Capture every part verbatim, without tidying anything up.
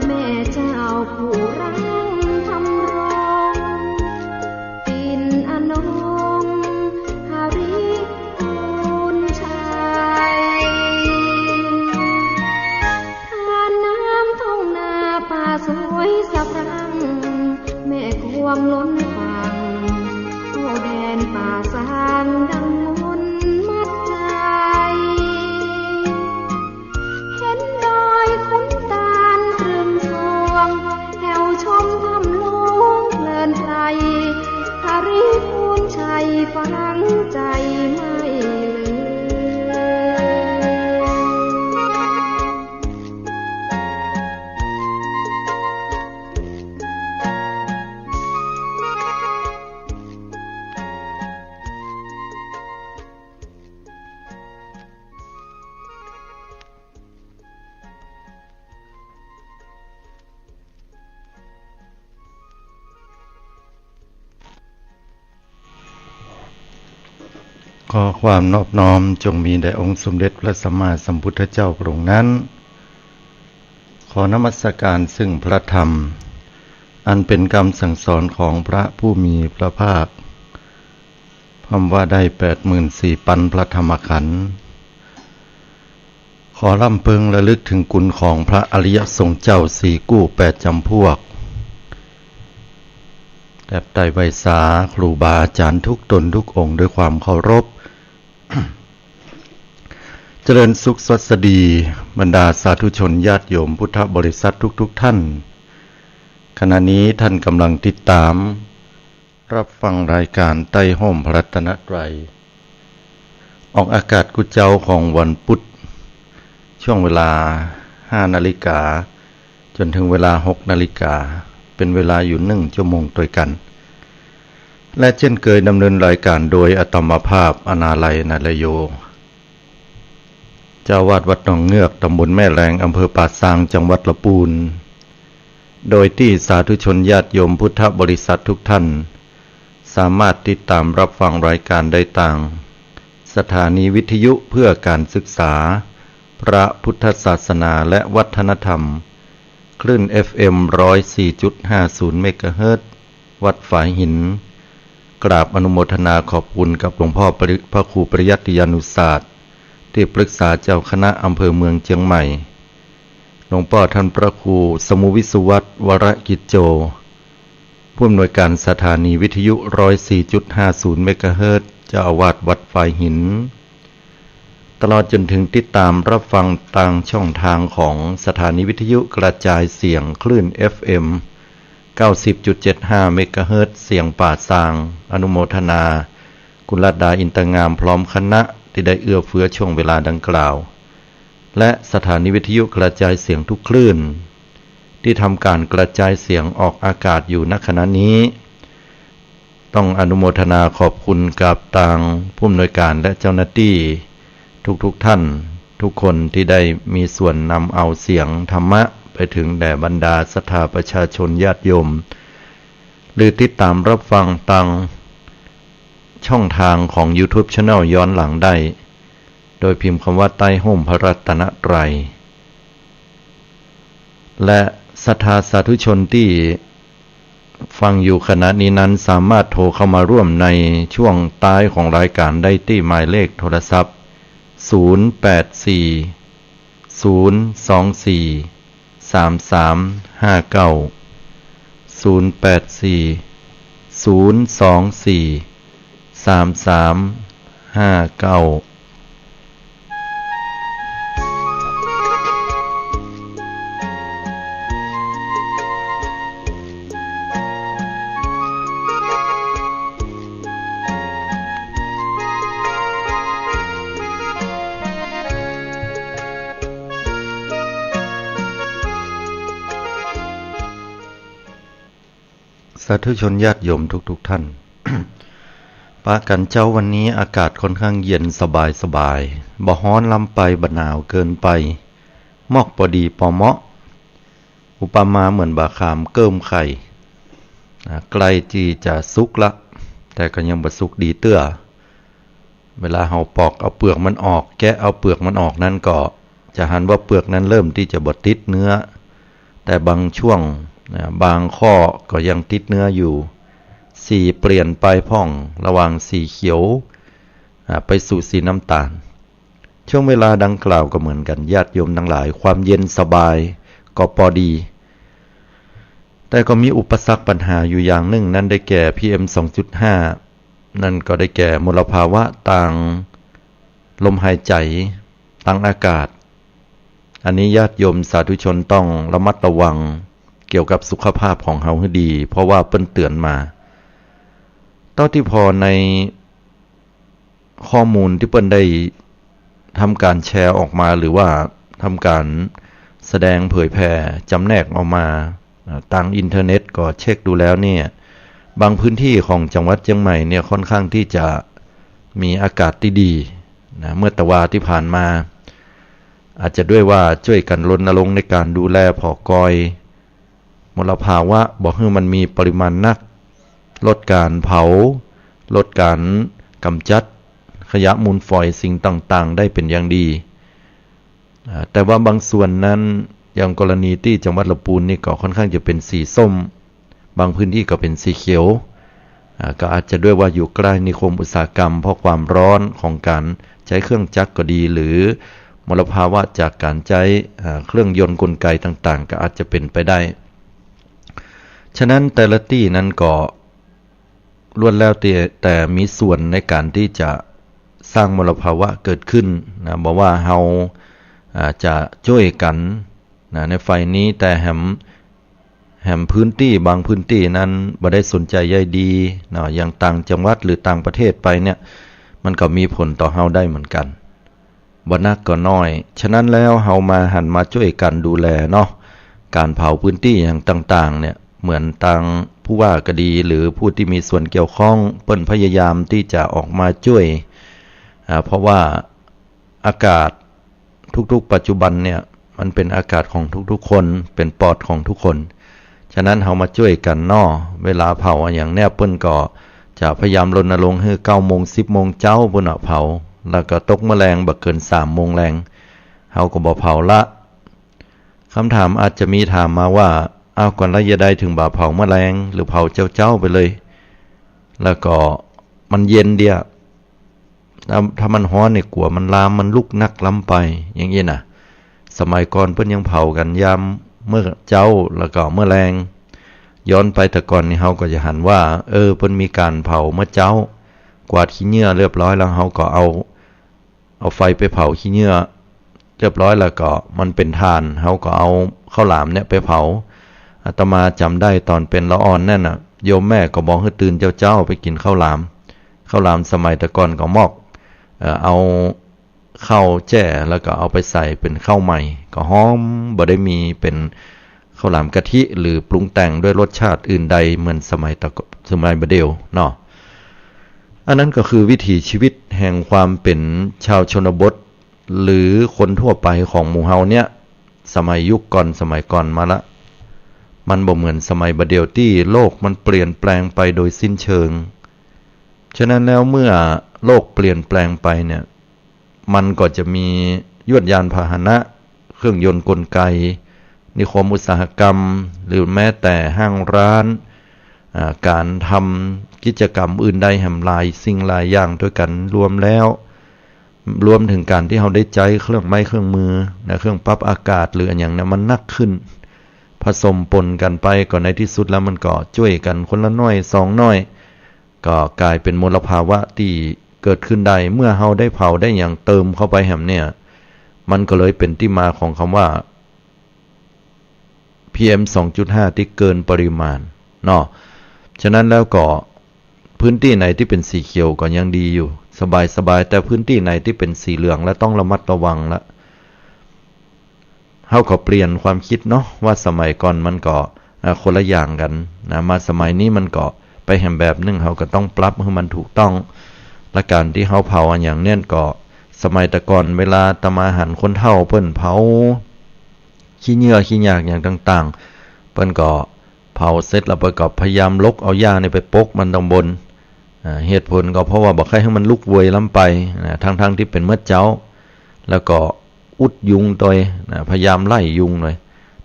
แม่เจ้าผู้รังธรรมรงค์ ปิ่นอนงค์หริภูณชัย ทานน้ำทุ่งนาป่าสวยสะพรั่ง แม่กวงล้นฝั่ง เข้าแดนป่าซางดังมนต์มัดใจ เห็นดอยขุนตาลตรึมทอง แถวชมถ้ำหลวงเพลินไพร หริภูณชัยฝังใจไม่ลืม ขอความนอบน้อมจงมีแด่องค์สมเด็จพระสัมมาสัมพุทธเจ้าพระองค์นั้น ขอนมัสการซึ่งพระธรรม อันเป็นกำสั่งสอนของพระผู้มีพระภาค พร่ำว่าได้แปดหมื่นสี่ปันพระธรรมขันธ์ ขอรำพึงระลึกถึงคุณของพระอริยสงฆ์เจ้าสี่กู้แปดจำพวก แตบไตร่ไหว้สาครูบาอาจารย์ทุกตนทุกองค์ด้วยความเคารพ เจริญสุขสวัสดี บรรดาสาธุชนญาติโยมพุทธบริษัททุกๆ ท่าน ขณะนี้ท่านกำลังติดตาม รับฟังรายการใต้ฮ่มพระรัตนตรัย ออกอากาศกู้เจ๊าของวันพุธ ช่วงเวลาห้านาฬิกา จนถึงเวลาหกนาฬิกา เป็นเวลาอยู่หนึ่งชั่วโมงตวยกั๋น และเจ้นเกยดำเนินรายการโดยอาตมาภาพ อนาลัย นาลโย เจ้าอาวาสวัดหนองเงือก ตำบลแม่แลง อำเภอป่าซาง จังหวัดละปูน โดยตี้สาธุชนญาติโยมพุทธบริษัททุกท่าน สามารถติดตามรับฟังรายการได้ตางสถานีวิทยุเพื่อการศึกษาพระพุทธศาสนาและวัฒนธรรม คลื่น เอฟเอ็ม ร้อยสี่จุดห้าศูนย์ เมกะเฮิรตซ์ วัดฝายหิน กราบอนุโมทนาขอบคุณกับหลวงพ่อปริ-, พระครูปริยัติยานุศาสตร์ ตี้ปรึกษาเจ้าคณะอำเภอเมืองเจียงใหม่ หลวงป้อท่านพระครูสมุวิสุวัฒน์ วรกิจโจ ผู้อำนวยการสถานีวิทยุ ร้อยสี่จุดห้าศูนย์ เมกะเฮิรตซ์ เจ้าอาวาสวัดฝายหิน ตลอดจนถึงติดตามรับฟังตางช่องทางของสถานีวิทยุกระจายเสียงคลื่น เอฟเอ็ม เก้าสิบจุดเจ็ดห้า เมกะเฮิรตซ์ เสียงป่าซาง อนุโมทนา คุณรัตดา อินตงาม พร้อมคณะ ตี้ได้เอื้อเฟื้อช่วงเวลาดังกล่าว และสถานีวิทยุกระจายเสียงทุกคลื่น ตี้ทำก๋านกระจายเสียงออกอากาศอยู่ ณ ขณะนี้ ต้องอนุโมทนาขอบคุณกับตางผู้อำนวยการและเจ้าหน้าตี้ทุกๆ ท่าน ทุกคนตี้ได้มีส่วนนำเอาเสียงธรรมะไปถึงแด่บรรดาศรัทธาประชาชนญาติโยม หรือติดตามรับฟังตางช่องทางของยูทูบแชนแนลย้อนหลังได้ โดยพิมพ์คำว่าใต้ฮ่มพระรัตนตรัย และศรัทธาสาธุชนตี้ฟังอยู่ขณะนี้นั้น สามารถโทรเข้ามาร่วมในช่วงท้ายของรายการได้ตี้หมายเลขโทรศัพท์ ศูนย์แปดสี่ ศูนย์สองสี่ สามสามห้าเก้า ศูนย์แปดสี่ ศูนย์สองสี่ สามสามห้าเก้า สาธุชนญาติโยมทุกๆ ท่าน ปะกั๋นเจ๊าวันนี้อากาศค่อนข้างเย็นสบายๆ บ่ฮ้อนล้ำไป บ่หนาวเกินไป หมอกปอดีปอเหมาะ อุปมาเหมือนบ่าขามเกิ่มไข่ อ่า ใกล้ตี้จะสุกละ แต่ก็ยังบ่สุกดีเตื้อ เวลาเฮาปอกเอาเปลือกมันออก แกะเอาเปลือกมันออกนั้นก็จะหันว่าเปลือกนั้นเริ่มตี้จะบ่ติดเนื้อ แต่บางช่วง นะ บางข้อก็ยังติดเนื้ออยู่ สีเปลี่ยนไปพ่อง ระหว่างสีเขียว อ่า ไปสู่สีน้ำตาล ช่วงเวลาดังกล่าวก็เหมือนกัน ญาติโยมทั้งหลาย ความเย็นสบายก็ปอดี แต่ก็มีอุปสรรคปัญหาอยู่อย่างนึ่ง นั้นได้แก่ พีเอ็ม สองจุดห้า นั้นก็ได้แก่มลภาวะตางลมหายใจ๋ ตางอากาศ อันนี้ญาติโยมสาธุชนต้องระมัดระวังเกี่ยวกับสุขภาพของเฮาหื้อดี เพราะว่าเปิ้นเตือนมา เต้าตี้ผ่อใน ข้อมูลตี้เปิ้นได้ทำก๋านแชร์ออกมา หรือว่าทำก๋านแสดงเผยแผ่จ๋ำแนกออกมา อ่า ตางอินเทอร์เน็ตก็เช็คดูแล้วเนี่ย บางพื้นที่ของจังหวัดเจียงใหม่เนี่ยค่อนข้างตี้จะมีอากาศตี้ดีนะ เมื่อตะวาตี้ผ่านมา อาจจะด้วยว่าจ้วยกั๋นรณรงค์ในก๋านดูแลผ่อกอย มลภาวะ บ่หื้อมันมีปริมาณนัก ลดก๋านเผา ลดก๋านก๋ำจัดขยะมูลฝอยสิ่งต่างๆ ได้เป๋นอย่างดี อ่า แต่ว่าบางส่วนนั้น อย่างกรณีตี้จังหวัดละปูนนี่ก็ค่อนข้างจะเป๋นสีส้ม บางพื้นที่ก็เป๋นสีเขียว อ่า ก็อาจจะด้วยว่าอยู่ใก้นิคมอุตสาหกรรม เพราะความร้อนของก๋านใจ๊เครื่องจักรก็ดี หรือมลภาวะจากก๋านใจ๊ อ่า เครื่องยนต์กลไกต่างๆ ก็อาจจะเป๋นไปได้ ฉะนั้นแต่ละตี้นั้นก็ล้วนแล้วแต่ แต่มีส่วนในก๋านตี้จะสร้างมลภาวะเกิดขึ้นนะ บ่ว่าเฮา อ่า จะจ้วยกั๋นนะ ในฝ่ายนี้ แต่แหม แหมพื้นตี้ บางพื้นตี้นั้นบ่ได้สนใจ๋ใยดีเนาะ อย่างต่างจังหวัดหรือต่างประเทศไปเนี่ย มันก็มีผลต่อเฮาได้เหมือนกั๋น บ่นักก็น้อย ฉะนั้นแล้วเฮามาหันมาจ้วยกั๋นดูแลเนาะ ก๋านเผาพื้นตี้อย่างต่างๆ เนี่ย เหมือนตางผู้ว่าก็ดี หรือผู้ตี้มีส่วนเกี่ยวข้อง เปิ้นพยายามตี้จะออกมาจ้วย อ่า เพราะว่าอากาศทุกๆ ปัจจุบันเนี่ย มันเป๋นอากาศของทุกๆ คน เป๋นปอดของทุกคน ฉะนั้นเฮามาจ้วยกั๋นเนาะ เวลาเผาอะหยังเนี่ย เปิ้นก็จะพยายามรณรงค์หื้อเก้าโมง สิบโมงเจ๊าปู้นน่ะเผา แล้วก็ตกเมื่อแลงบ่เกินสามโมงแลง เฮาก็บ่เผาละ กำถามอาจจะมีถามมาว่า อ้าว ก่อนละยะใดเถิงบ่าเผาเมื่อแลง หรือเผาเจ๊าๆ ไปเลย แล้วก็มันเย็นเดีย ถ้า ถ้ามันฮ้อนเนี่ย กั๋วมันลาม มันลุกนักล้ำไป อย่างอี้น่ะ สมัยก่อนเปิ้นยังเผากั๋นยามเมื่อเจ๊า แล้วก็เมื่อแลง ย้อนไปแต่ก่อนนี่ เฮาก็จะหันว่า เออ เปิ้นมีก๋านเผาเมื่อเจ๊า กวาดขี้เหงื่อเรียบร้อยแล้ว เฮาก็เอา เอาไฟไปเผาขี้เหงื่อเรียบร้อยแล้วก็มันเป๋นถ่าน เฮาก็เอาข้าวหลามเนี่ยไปเผา อาตมาจ๋ำได้ต๋อนเป๋นละอ่อนนั่นน่ะ โยมแม่ก็บอกหื้อตื่นเจ๊าๆ ไปกิ๋นข้าวหลาม ข้าวหลามสมัยแต่ก่อนก็มอก เอ่อ เอาข้าวแจ้แล้วก็เอาไปใส่เป๋นข้าวใหม่ ก็หอม บ่ได้มีเป๋น ข้าวหลามกะทิ หรือปรุงแต่งด้วยรสชาติอื่นใดเหมือนสมัยตะก- สมัยบ่าเดี่ยวเนาะ อันนั้นก็คือวิถีชีวิตแห่งความเป๋นชาวชนบท หรือคนทั่วไปของหมู่เฮาเนี่ย สมัยยุคก่อน สมัยก่อนมาละ มันบ่เหมือนสมัยบ่าเดี่ยวตี้โลกมันเปลี่ยนแปลงไปโดยสิ้นเชิง ฉะนั้นแล้วเมื่อโลกเปลี่ยนแปลงไปเนี่ย มันก็จะมียวดยานพาหนะ เครื่องยนต์กลไก นิคมอุตสาหกรรม หรือแม้แต่ห้างร้าน อ่า ก๋านทำกิจกรรมอื่นใดแหมหลายสิ่งหลายอย่างตวยกั๋นรวมแล้ว รวมเถิงก๋านตี้เฮาได้ใจ๊เครื่องไม้เครื่องมือนะ เครื่องปรับอากาศหรืออะหยังเนี่ย มันนักขึ้น ผสมปนกั๋นไป ก็ในตี้สุดแล้วมันก็จ้วยกั๋นคนละน้อยสองน้อย ก็ก๋ายเป๋นมลภาวะตี้เกิดขึ้นได้ เมื่อเฮาได้เผาได้หยังเติมเข้าไปแหมเนี่ย มันก็เลยเป๋นตี้มาของกำว่า พีเอ็ม สองจุดห้า ตี้เกินปริมาณเนาะ ฉะนั้นแล้วก็พื้นตี้ไหนตี้เป๋นสีเขียวก็ยังดีอยู่ สบายๆ แต่พื้นตี้ไหนตี้เป๋นสีเหลืองแล้วต้องระมัดระวังละ เฮาก็เปลี่ยนความกึ๊ดเนาะ ว่าสมัยก่อนมันก็ อ่า คนละอย่างกั๋นนะ มาสมัยนี้มันก็ไปแหมแบบนึ่ง เฮาก็ต้องปรับหื้อมันถูกต้อง และก๋านตี้เฮาเผาอะหยังเนี่ยก็ สมัยแต่ก่อนเวลาอาตมาหันคนเฒ่าเปิ้นเผาขี้เหงื่อขี้หยากอย่างต่างๆ เปิ้นก็เผาเสร็จแล้วเปิ้นก็พยายามลกเอาหญ้านี่ไปปกมันตางบน อ่า เหตุผลก็เพราะว่าบ่ใค่หื้อมันลุกโวยล้ำไปนะ ทั้งๆ ตี้เป๋นเมื่อเจ๊า แล้วก็อุดยุงตวยนะ พยายามไล่ยุงตวย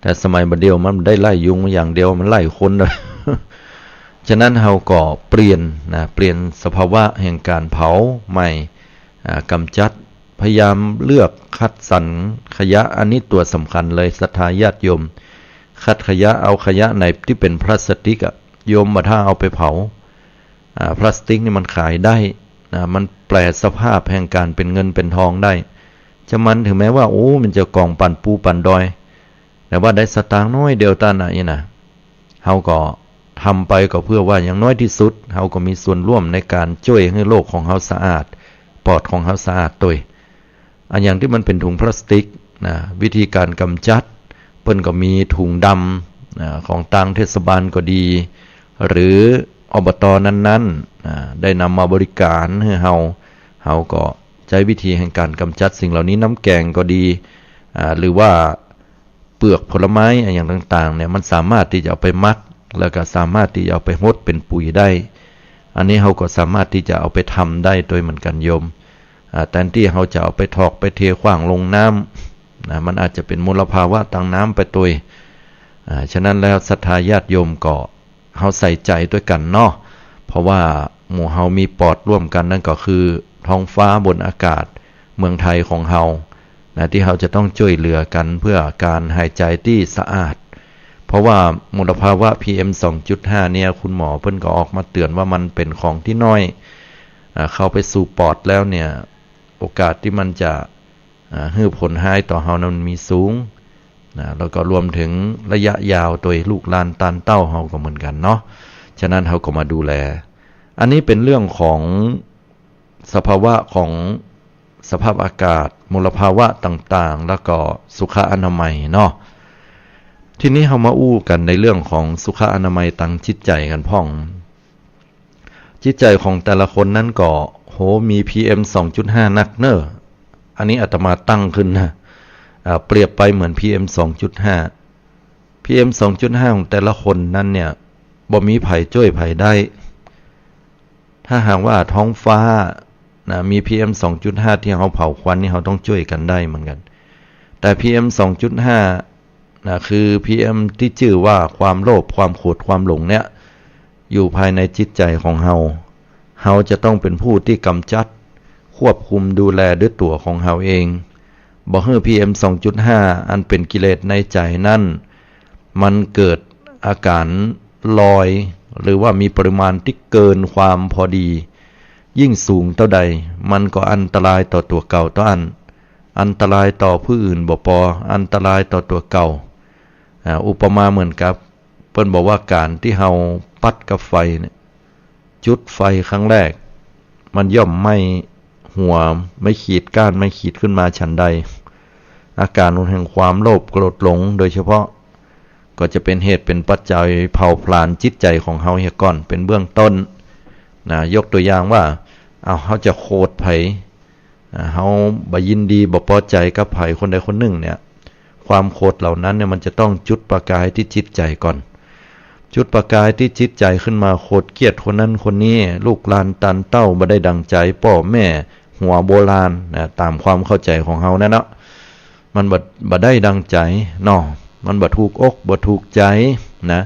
แต่สมัยบ่าเดี่ยวมันบ่ได้ไล่ยุงอย่างเดียว มันไล่คนด้วย ฉะนั้นเฮาก็เปลี่ยนนะ เปลี่ยนสภาวะแห่งก๋านเผาใหม่ อ่า ก๋ำจัด พยายามเลือกคัดสรรขยะ อันนี้ตั๋วสำคัญเลย ศรัทธาญาติโยม คัดขยะ เอาขยะไหนตี้เป๋นพลาสติกอะ โยมบ่ถ้าเอาไปเผา อ่า พลาสติกนี่มันขายได้นะ มันแปรสภาพแห่งก๋านเป๋นเงินเป๋นทองได้ จะมันถึงแม้ว่า โอ้ มันจะก๋องปันปูปันดอย แต่ว่าได้สตางค์น้อยเดียวเต้านั้นนะ เฮาก็ทำไปก็เพื่อว่าอย่างน้อยตี้สุด เฮาก็มีส่วนร่วมในก๋านจ้วยหื้อโลกของเฮาสะอาด ปอดของเฮาสะอาดตวย อันอย่างตี้มันเป๋นถุงพลาสติกนะ วิธีก๋านก๋ำจัด เปิ้นก็มีถุงดำนะ ของตางเทศบาลก็ดี หรือ อบต. นั้นๆ นะ ได้นำมาบริก๋านหื้อเฮา เฮาก็ใจ๊วิธีแห่งก๋านก๋ำจัดสิ่งเหล่านี้ น้ำแก๋งก็ดี อ่า หรือว่า เปลือกผลไม้อะหยังต่างๆ เนี่ย มันสามารถตี้จะเอาไปหมัก แล้วก็สามารถตี้จะเอาไปหดเป๋นปุ๋ยได้ อันนี้เฮาก็สามารถตี้จะเอาไปทำได้ตวยเหมือนกั๋นโยม อ่า แตนตี้เฮาจะเอาไปถอกไปเทขว้างลงน้ำนะ มันอาจจะเป๋นมลภาวะตางน้ำไปตวย อ่า ฉะนั้นแล้วศรัทธาญาติโยมก็ เฮาใส่ใจ๋ตวยกั๋นเนาะ เพราะว่าหมู่เฮามีปอดร่วมกั๋น นั้นก็คือท้องฟ้าบนอากาศเมืองไทยของเฮานะ ตี้เฮาจะต้องจ้วยเหลือกั๋นเพื่อก๋านหายใจ๋ตี้สะอาด เพราะว่ามลภาวะ พีเอ็ม สองจุดห้า เนี่ย คุณหมอเปิ้นก็ออกมาเตื๋อนว่ามันเป๋นของตี้น้อย อ่า เข้าไปสู่ปอดแล้วเนี่ย โอกาสตี้มันจะ อ่า หื้อผลฮ้ายต่อเฮานั้นมีสูงนะ แล้วก็รวมเถิงระยะยาวตวยลูกหลานต้านเต้าเฮาก็เหมือนกั๋นเนาะ ฉะนั้นเฮาก็มาดูแล อันนี้เป๋นเรื่องของสภาวะของสภาพอากาศ มลภาวะต่างๆ แล้วก็สุขอนามัยเนาะ ทีนี้เฮามาอู้กั๋นในเรื่องของสุขอนามัยตางจิตใจ๋กั๋นพ่อง จิตใจ๋ของแต่ละคนนั้นก็ โห มี พีเอ็ม สองจุดห้า นักเน่อ อันนี้อาตมาตั้งขึ้นนะ อ่า เปรียบไปเหมือน พีเอ็ม สองจุดห้า พีเอ็ม สองจุดห้า ของแต่ละคนนั้นเนี่ย บ่มีใผจ้วยใผได้ ถ้าหากว่าท้องฟ้านะ มี พีเอ็ม สองจุดห้า ตี้เฮาเผาควันนี่ เฮาต้องจ้วยกั๋นได้เหมือนกั๋น แต่ พีเอ็ม สองจุดห้า นะ คือ พีเอ็ม ตี้จื้อว่าความโลภ ความโขด ความหลงเนี่ย อยู่ภายในจิตใจ๋ของเฮา เฮาจะต้องเป๋นผู้ตี้ก๋ำจัด ควบคุมดูแลด้วยตั๋วของเฮาเอง บ่หื้อ พีเอ็ม สองจุดห้า อันเป๋นกิเลสในใจ๋นั้น มันเกิดอาก๋ารลอย หรือว่ามีปริมาณตี้เกินความพอดี ยิ่งสูงเต้าใด มันก็อันตรายต่อตั๋วเก่าเต้าอั้น อันตรายต่อผู้อื่นบ่ปอ อันตรายต่อตั๋วเก่า อ่า อุปมาเหมือนกับ เปิ้นบอกว่าก๋านตี้เฮาปัดกับไฟเนี่ย จุดไฟครั้งแรก มันย่อมไหม้หัวไม้ขีด ก้านไม้ขีดขึ้นมาฉันใด อาก๋ารแห่งความโลภโกรธหลงโดยเฉพาะ ก็จะเป๋นเหตุเป๋นปัจจัยเผาผลาญจิตใจ๋ของเฮาเหียก่อนเป๋นเบื้องต้นนะ ยกตั๋วอย่างว่า เอา เฮาจะโขดใผ อ่า เฮาบ่ยินดีบ่ปอใจ๋กับใผคนใดคนนึ่งเนี่ย ความโขดเหล่านั้นเนี่ยมันจะต้องจุดประก๋ายตี้จิตใจ๋ก่อน จุดประก๋ายตี้จิตใจ๋ขึ้นมา โขดเกลียดคนนั้นคนนี้ ลูกหลานต้านเต้าบ่ได้ดั่งใจ๋ ป้อแม่หัวโบราณนะ ต๋ามความเข้าใจ๋ของเฮานั่นเนาะ มันบ่ บ่ได้ดั่งใจ๋เนาะ มันบ่ถูกอกบ่ถูกใจ๋นะ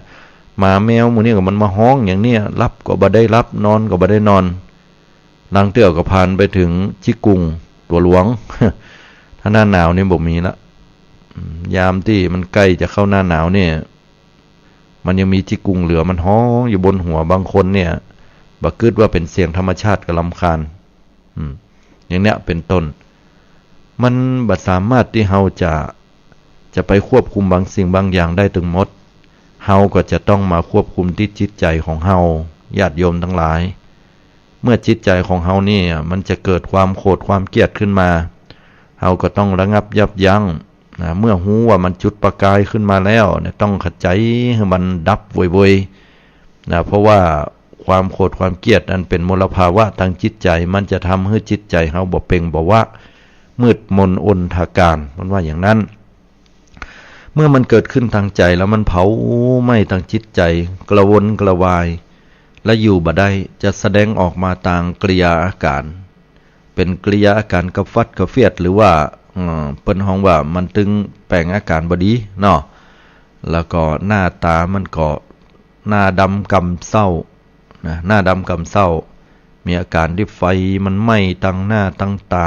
หมาแมวหมู่นี้ก็มันมาฮ้องอย่างเนี้ย หลับก็บ่ได้หลับ นอนก็บ่ได้นอน ลางเตื้อก็ผ่านไปเถิงจิกกุ่งตั๋วหลวง ถ้าหน้าหนาวนี่บ่มีละ อืม ยามตี้มันใก้จะเข้าหน้าหนาวเนี่ย มันยังมีจิกกุ่งเหลือ มันฮ้องอยู่บนหัว บางคนเนี่ย บ่กึ๊ดว่าเป๋นเสียงธรรมชาติก็รำคาญ อืม อย่างเนี้ยเป๋นต้น มันบ่สามารถตี้เฮาจะ จะไปควบคุมบางสิ่งบางอย่างได้ตึงหมด เฮาก็จะต้องมาควบคุมตี้จิตใจ๋ของเฮา ญาติโยมตังหลาย เมื่อจิตใจ๋ของเฮานี่มันจะเกิดความโขดความเกลียดขึ้นมา เฮาก็ต้องระงับยับยั้งนะ เมื่อฮู้ว่ามันจุดประก๋ายขึ้นมาแล้วเนี่ย ต้องขะไจ๋หื้อมันดับโวยๆ นะ เพราะว่าความโขดความเกลียดอันเป๋นมลภาวะตางจิตใจ๋ มันจะทำหื้อจิตใจ๋เฮาบ่เป่งบ่วะ มืดมนอนทการ มันว่าอย่างนั้น เมื่อมันเกิดขึ้นตางใจ๋แล้วมันเผาไหม้ตางจิตใจ๋ กระวนกระวาย และอยู่บ่ได้ จะแสดงออกมาตางกิริยาอาก๋าร เป๋นกิริยาอาก๋ารกระฟัดกระเฟียด หรือว่า เอ่อ เปิ้นฮ้องว่ามันตึงแป๋งอาก๋ารบ่ดีเนาะ แล้วก็หน้าต๋ามันก็หน้าดำกำเซ้านะ หน้าดำกำเซ้า มีอาก๋านตี้ไฟมันไหม้ตังหน้าตังต๋า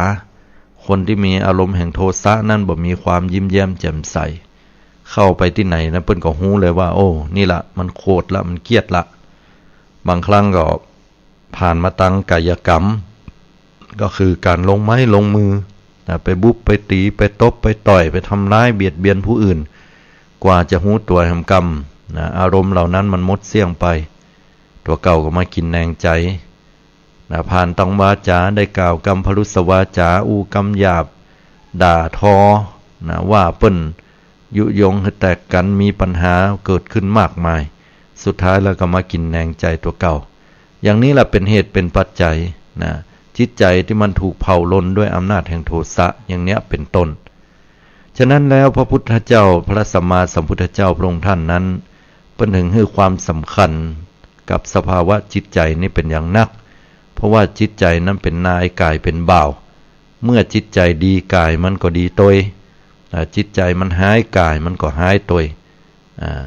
คนตี้มีอารมณ์แห่งโทสะนั้นบ่มีความยิ้มแย้มแจ่มใส เข้าไปตี้ไหนนะ เปิ้นก็ฮู้เลยว่า โอ้ นี่ละ มันโขดละ มันเคียดละ บางครั้งก็ผ่านมาตังก๋ายกรรม ก็คือก๋านลงไม้ลงมือนะ ไปบุบ ไปตี๋ ไปตบ ไปต่อย ไปทำร้ายเบียดเบียนผู้อื่น กว่าจะฮู้ตั๋วแหมกำนะ อารมณ์เหล่านั้นมันหมดเสี้ยงไป ตั๋วเก่าก็มากินแรงใจ๋นะ ผ่านตังวาจ๋า ได้กล่าวกำพรุสวาจ๋า อู้กำหยาบ ด่าทอนะ ว่าเปิ้น ยุยงหื้อแตกกั๋น มีปัญหาเกิดขึ้นมากมาย สุดท้ายแล้วก็มากินแรงใจ๋ตั๋วเก่า อย่างนี้แหละเป๋นเหตุเป๋นปัจจัยนะ จิตใจ๋ตี้มันถูกเผาลนด้วยอำนาจแห่งโทสะ อย่างเนี้ยเป๋นต้น ฉะนั้นแล้วพระพุทธเจ้า พระสัมมาสัมพุทธเจ้าพระองค์ท่านนั้น เปิ้นถึงหื้อความสำคัญกับสภาวะจิตใจ๋นี้เป๋นอย่างนัก เพราะว่าจิตใจ๋นั้นเป๋นนาย ก๋ายเป๋นบ่าว เมื่อจิตใจ๋ดี ก๋ายมันก็ดีตวย อ่า จิตใจ๋มันฮ้าย ก๋ายมันก็ฮ้ายตวย อ่า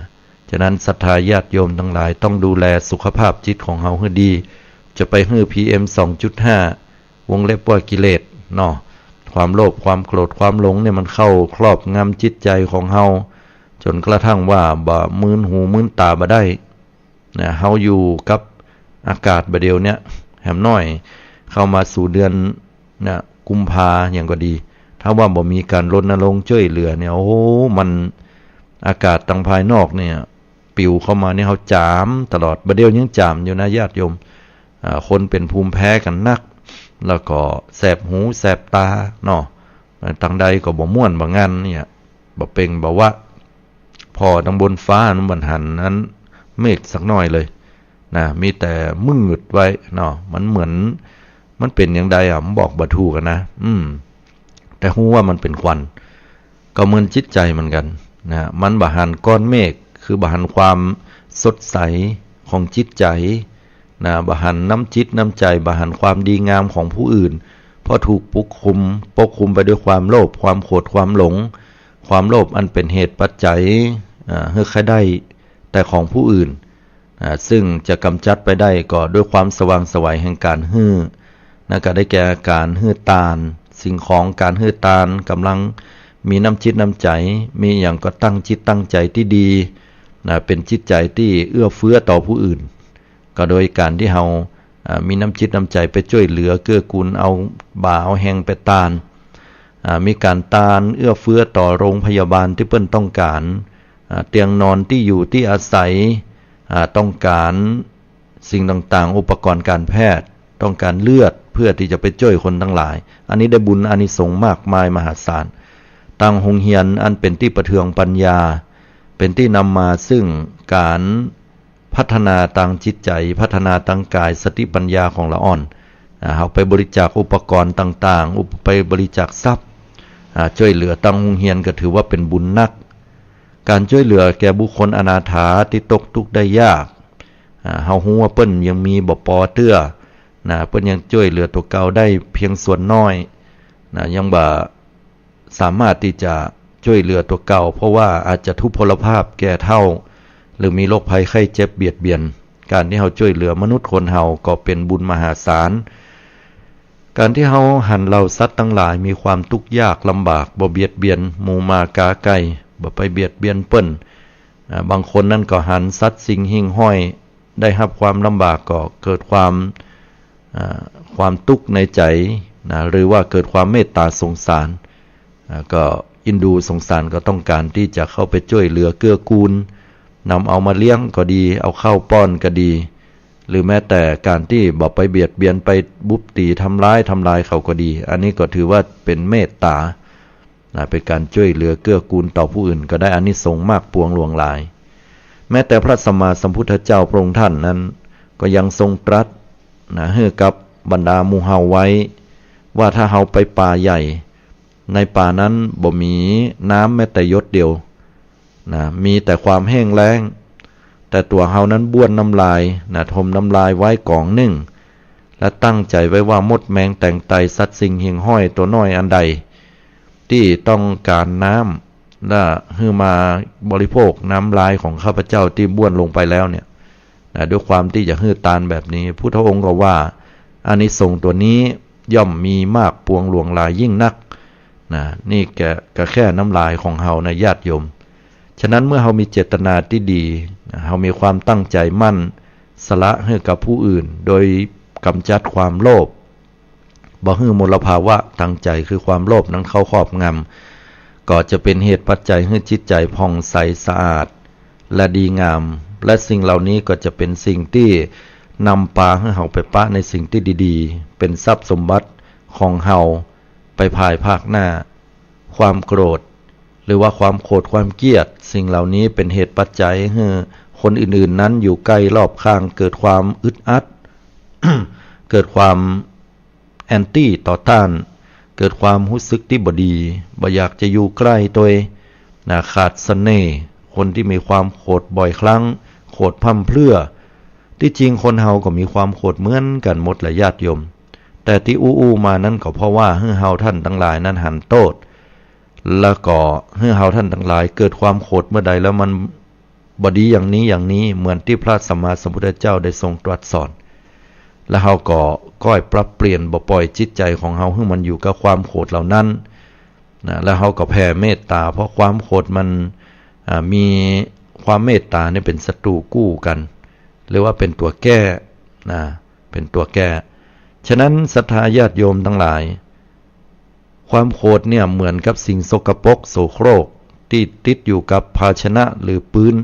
ฉะนั้นศรัทธาญาติโยมตังหลายต้องดูแลสุขภาพจิตของเฮาหื้อดี จะไปหื้อ PM สองจุดห้า วงเล็บว่ากิเลสเนาะ ความโลภ ความโกรธ ความหลงเนี่ยมันเข้าครอบงำจิตใจ๋ของเฮา จ๋นกระทั่งว่าบ่มืนหูมืนต๋าบ่ได้ นะ เฮาอยู่กับอากาศบ่าเดี่ยวเนี้ย แหมน้อย เข้ามาสู่เดือนนะ กุมภาอย่างก็ดี ถ้าว่าบ่มีก๋านรณรงค์จ้วยเหลือเนี่ย โอ้ มัน อากาศตังภายนอกเนี่ย ปิวเข้ามานี่ เฮาจ๋ามตลอด บ่าเดี่ยวยังจ๋ามอยู่นะญาติโยม อ่า คนเป๋นภูมิแพ้กั๋นนัก แล้วก็แสบหูแสบต๋าเนาะ ตังใดก็บ่ม่วนบ่งันเนี่ย บ่เป่งบ่วะ ผ่อตังบนฟ้านั้นบ่หันอันเมฆสักหน้อยเลยนะ มีแต่มืดไว้เนาะ มันเหมือน มันเป๋นอย่างใดอะ มันบอกบ่ถูกอะนะ อืม แต่ฮู้ว่ามันเป๋นควัน ก็เหมือนจิตใจ๋เหมือนกั๋นนะ มันบ่หันก้อนเมฆ คือบ่หันความสดใสของจิตใจ๋นะ บ่หันน้ำจิตน้ำใจ๋ บ่หันความดีงามของผู้อื่น เพราะถูกปกคลุม ปกคลุมไปด้วยความโลภ ความโกรธ ความหลง ความโลภอันเป๋นเหตุปัจจัย อ่า หื้อใค่ได้แต่ของผู้อื่น อ่า ซึ่งจะก๋ำจัดไปได้ก็ด้วยความสว่างไสวแห่งก๋านหื้อ นะ ก็ได้แก่ก๋านหื้อตานสิ่งของ ก๋านหื้อตาน ก๋ำลังมีน้ำจิตน้ำใจ๋ มีหยังก็ตั้งจิตตั้งใจ๋ตี้ดี นะ เป๋นจิตใจ๋ตี้เอื้อเฟื้อต่อผู้อื่น ก็โดยก๋านตี้เฮา อ่า มีน้ำจิตน้ำใจ๋ไปจ้วยเหลือเกื้อกูล เอาบ่าเอาแฮงไปตาน อ่า มีก๋านตานเอื้อเฟื้อต่อโรงพยาบาลตี้เปิ้นต้องก๋าน อ่า เตียงนอน ตี้อยู่ตี้อาศัย อ่า ต้องก๋านสิ่งต่างๆ อุปกรณ์ก๋านแพทย์ ต้องก๋านเลือดเพื่อตี้จะไปจ้วยคนตังหลาย อันนี้ได้บุญอานิสงส์มากมายมหาศาล ตังโฮงเฮียนอันเป๋นตี้ประเทืองปัญญา เป๋นตี้นำมาซึ่งก๋าน พัฒนาตังจิตใจ๋ พัฒนาตังก๋าย สติปัญญาของละอ่อน อ่า เฮาไปบริจาคอุปกรณ์ต่างๆ อุป- ไปบริจาคทรัพย์ อ่า จ้วยเหลือตังโฮงเฮียนก็ถือว่าเป๋นบุญนัก ก๋านจ้วยเหลือแก่บุคคลอนาถาตี้ตกตุ๊กข์ได้ยาก อ่า เฮาฮู้ว่าเปิ้นยังมีบ่ปอเตื้อ นะ เปิ้นยังจ้วยเหลือตั๋วเก่าได้เพียงส่วนน้อย นะ ยังบ่ สามารถตี้จะจ้วยเหลือตั๋วเก่า เพราะว่าอาจจะทุพพลภาพแก่เฒ่า หรือมีโรคภัยไข้เจ็บเบียดเบียน ก๋านตี้เฮาจ้วยเหลือมนุษย์คนเฮาก็เป๋นบุญมหาศาล ก๋านตี้เฮาหันเหล่าสัตว์ตังหลายมีความตุ๊กข์ยากลำบาก บ่เบียดเบียนหมู่หมาก๋าไก่ บ่ไปเบียดเบียนเปิ้น อ่า บางคนนั้นก็หันสัตว์สิ่งหิ่งห้อยได้ฮับความลำบาก ก็เกิดความ อ่า ความตุ๊กข์ในใจ๋นะ หรือว่าเกิดความเมตต๋าสงสาร อ่า ก็เอ็นดูสงสาร ก็ต้องก๋านตี้จะเข้าไปจ้วยเหลือเกื้อกูล นำเอามาเลี้ยงก็ดี เอาข้าวป้อนก็ดี หรือแม้แต่ก๋านตี้บ่ไปเบียดเบียน ไปบุบตี๋ทำร้าย ทำลายเขาก็ดี อันนี้ก็ถือว่าเป๋นเมตต๋า นะ เป๋นก๋านจ้วยเหลือเกื้อกูลต่อผู้อื่น ก็ได้อานิสงส์มากปวงหลวงหลาย แม้แต่พระสัมมาสัมพุทธเจ้าพระองค์ท่านนั้น ก็ยังทรงตรัส นะ หื้อกับบรรดาหมู่เฮาไว้ ว่าถ้าเฮาไปป่าใหญ่ ในป่านั้นบ่มีน้ำแม้แต่หยดเดียว นะ มีแต่ความแห้งแล้ง แต่ตั๋วเฮานั้นบ้วนน้ำลาย นะ ถมน้ำลายไว้ก๋องนึ่ง และตั้งใจ๋ไว้ว่ามดแมงแตงไต สัตว์สิ่งหิ่งห้อยตั๋วน้อยอันใด ตี้ต้องก๋านน้ และหื้อมาบริโภคน้ำลายของข้าพเจ้าตี้บ้วนลงไปแล้วเนี่ย นะ ด้วยความตี้จะหื้อตานแบบนี้ พุทธองค์ก็ว่า อานิสงส์ตัวนี้ย่อมมีมากปวงหลวงหลายยิ่งนัก นะ นี่แก ก็แค่น้ำลายของเฮานะญาติโยม ฉะนั้นเมื่อเฮามีเจตนาตี้ดี นะ เฮามีความตั้งใจ๋มั่น สละหื้อกับผู้อื่น โดยก๋ำจัดความโลภ บ่หื้อมลภาวะตางใจ๋คือความโลภนั้นเข้าครอบงำ ก็จะเป๋นเหตุปัจจัยหื้อจิตใจ๋ผ่องใสสะอาด และดีงาม และสิ่งเหล่านี้ก็จะเป๋นสิ่งตี้นำปาหื้อเฮาไปปะในสิ่งตี้ดีๆ เป๋นทรัพย์สมบัติของเฮาไปภายภาคหน้า ความโกรธ หรือว่าความโขดความเกลียด สิ่งเหล่านี้เป๋นเหตุปัจจัยหื้อคนอื่นๆ นั้นอยู่ใก้รอบข้างเกิดความอึดอัด เกิดความแอนตี้ต่อต้าน เกิดความฮู้สึกตี้บ่ดี บ่อยากจะอยู่ใก้ตวย นะ ขาดเสน่ห์ คนตี้มีความโขดบ่อยครั้ง โขดพร่ำเพรื่อ ตี้จริงคนเฮาก็มีความโขดเหมือนกั๋นหมดแหละญาติโยม แต่ตี้อู้ๆ มานั้นก็เพราะว่าหื้อเฮาท่านตังหลายนั้นหันโต้ษ แล้วก็หื้อเฮาท่านตังหลายเกิดความโขดเมื่อใดแล้วมันบ่ดีอย่างนี้อย่างนี้ เหมือนตี้พระสัมมาสัมพุทธเจ้าได้ทรงตรัสสอน แล้วเฮาก็ก้อยปรับเปลี่ยนบ่ปล่อยจิตใจ๋ของเฮาหื้อมันอยู่กับความโขดเหล่านั้น นะ แล้วเฮาก็แผ่เมตตา เพราะความโขดมัน อ่า มีความเมตตาเนี่ยเป๋นศัตรู๋กู้กั๋น หรือว่าเป๋นตั๋วแก้ นะ เป๋นตั๋วแก้ ฉะนั้นศรัทธาญาติโยมตังหลาย ความโขดเนี่ยเหมือนกับสิ่งสกปรกโสโครกตี้ติดอยู่กับภาชนะหรือปื๊น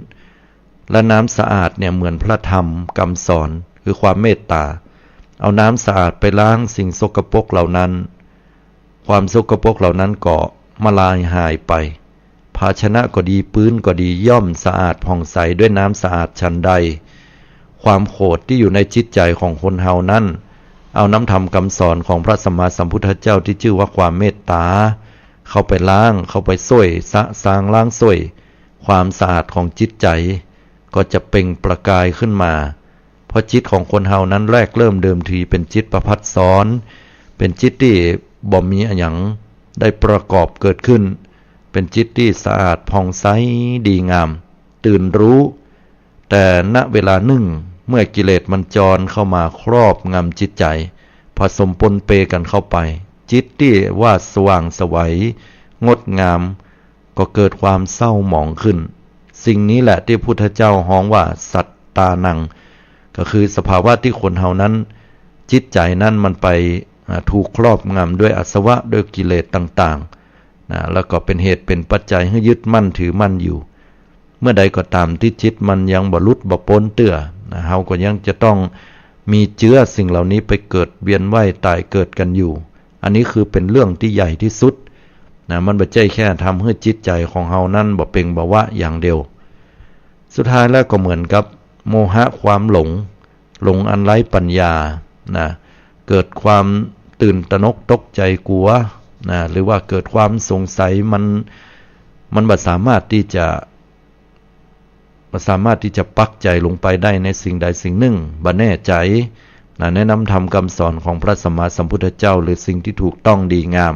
และน้ำสะอาดเนี่ยเหมือนพระธรรมกำสอน คือความเมตตา เอาน้ำสะอาดไปล้างสิ่งสกปรกเหล่านั้น ความสกปรกเหล่านั้นก็มาลายหายไป ภาชนะก็ดี ปื๊นก็ดี ย่อมสะอาดผ่องใสด้วยน้ำสะอาดฉันใด ความโขดตี้อยู่ในจิตใจ๋ของคนเฮานั้น เอาน้ำธรรมกำสอนของพระสัมมาสัมพุทธเจ้าตี้จื้อว่าความเมตตา เข้าไปล้าง เข้าไปส้วย สะสางล้างส้วย ความสะอาดของจิตใจ๋ก็จะเปล่งประกายขึ้นมา เพราะจิตของคนเฮานั้นแรกเริ่มเดิมทีเป๋นจิตประภัสสร เป๋นจิตตี้บ่มีอะหยังได้ประกอบเกิดขึ้น เป๋นจิตตี้สะอาดผ่องใสดีงาม ตื่นรู้ แต่ณเวลานึ่ง เมื่อกิเลสมันจรเข้ามาครอบงำจิตใจ๋ ผสมปนเปกั๋นเข้าไป จิตตี้ว่าสว่างไสว งดงาม ก็เกิดความเศร้าหมองขึ้น สิ่งนี้แหละตี้พุทธเจ้าฮ้องว่าสัตตานัง ก็คือสภาวะตี้คนเฮานั้น จิตใจ๋นั้นมันไป อ่า ถูกครอบงำด้วยอาสวะ ด้วยกิเลสต่างๆ นะ แล้วก็เป๋นเหตุเป๋นปัจจัยหื้อยึดมั่นถือมั่นอยู่ เมื่อใดก็ต๋ามตี้จิตมันยังบ่หลุดบ่ป๊นเตื้อ นะ เฮาก็ยังจะต้องมีเจื้อสิ่งเหล่านี้ไปเกิดเวียนว่ายต๋ายเกิดกั๋นอยู่ อันนี้คือเป๋นเรื่องตี้ใหญ่ตี้สุด นะ มันบ่ใจ้แค่ทำหื้อจิตใจ๋ของเฮานั้นบ่เปล่งบ่วะอย่างเดียว สุดท้ายแล้วก็เหมือนกับโมหะความหลง หลงอันไร้ปัญญา นะ เกิดความตื่นตระหนกตกใจ๋กั๋ว นะ หรือว่าเกิดความสงสัย มัน มันบ่สามารถตี้จะ บ่สามารถตี้จะปักใจ๋ลงไปได้ในสิ่งใดสิ่งนึ่ง บ่แน่ใจ๋ นะ ในน้ำธรรมกำสอนของพระสัมมาสัมพุทธเจ้า หรือสิ่งตี้ถูกต้องดีงาม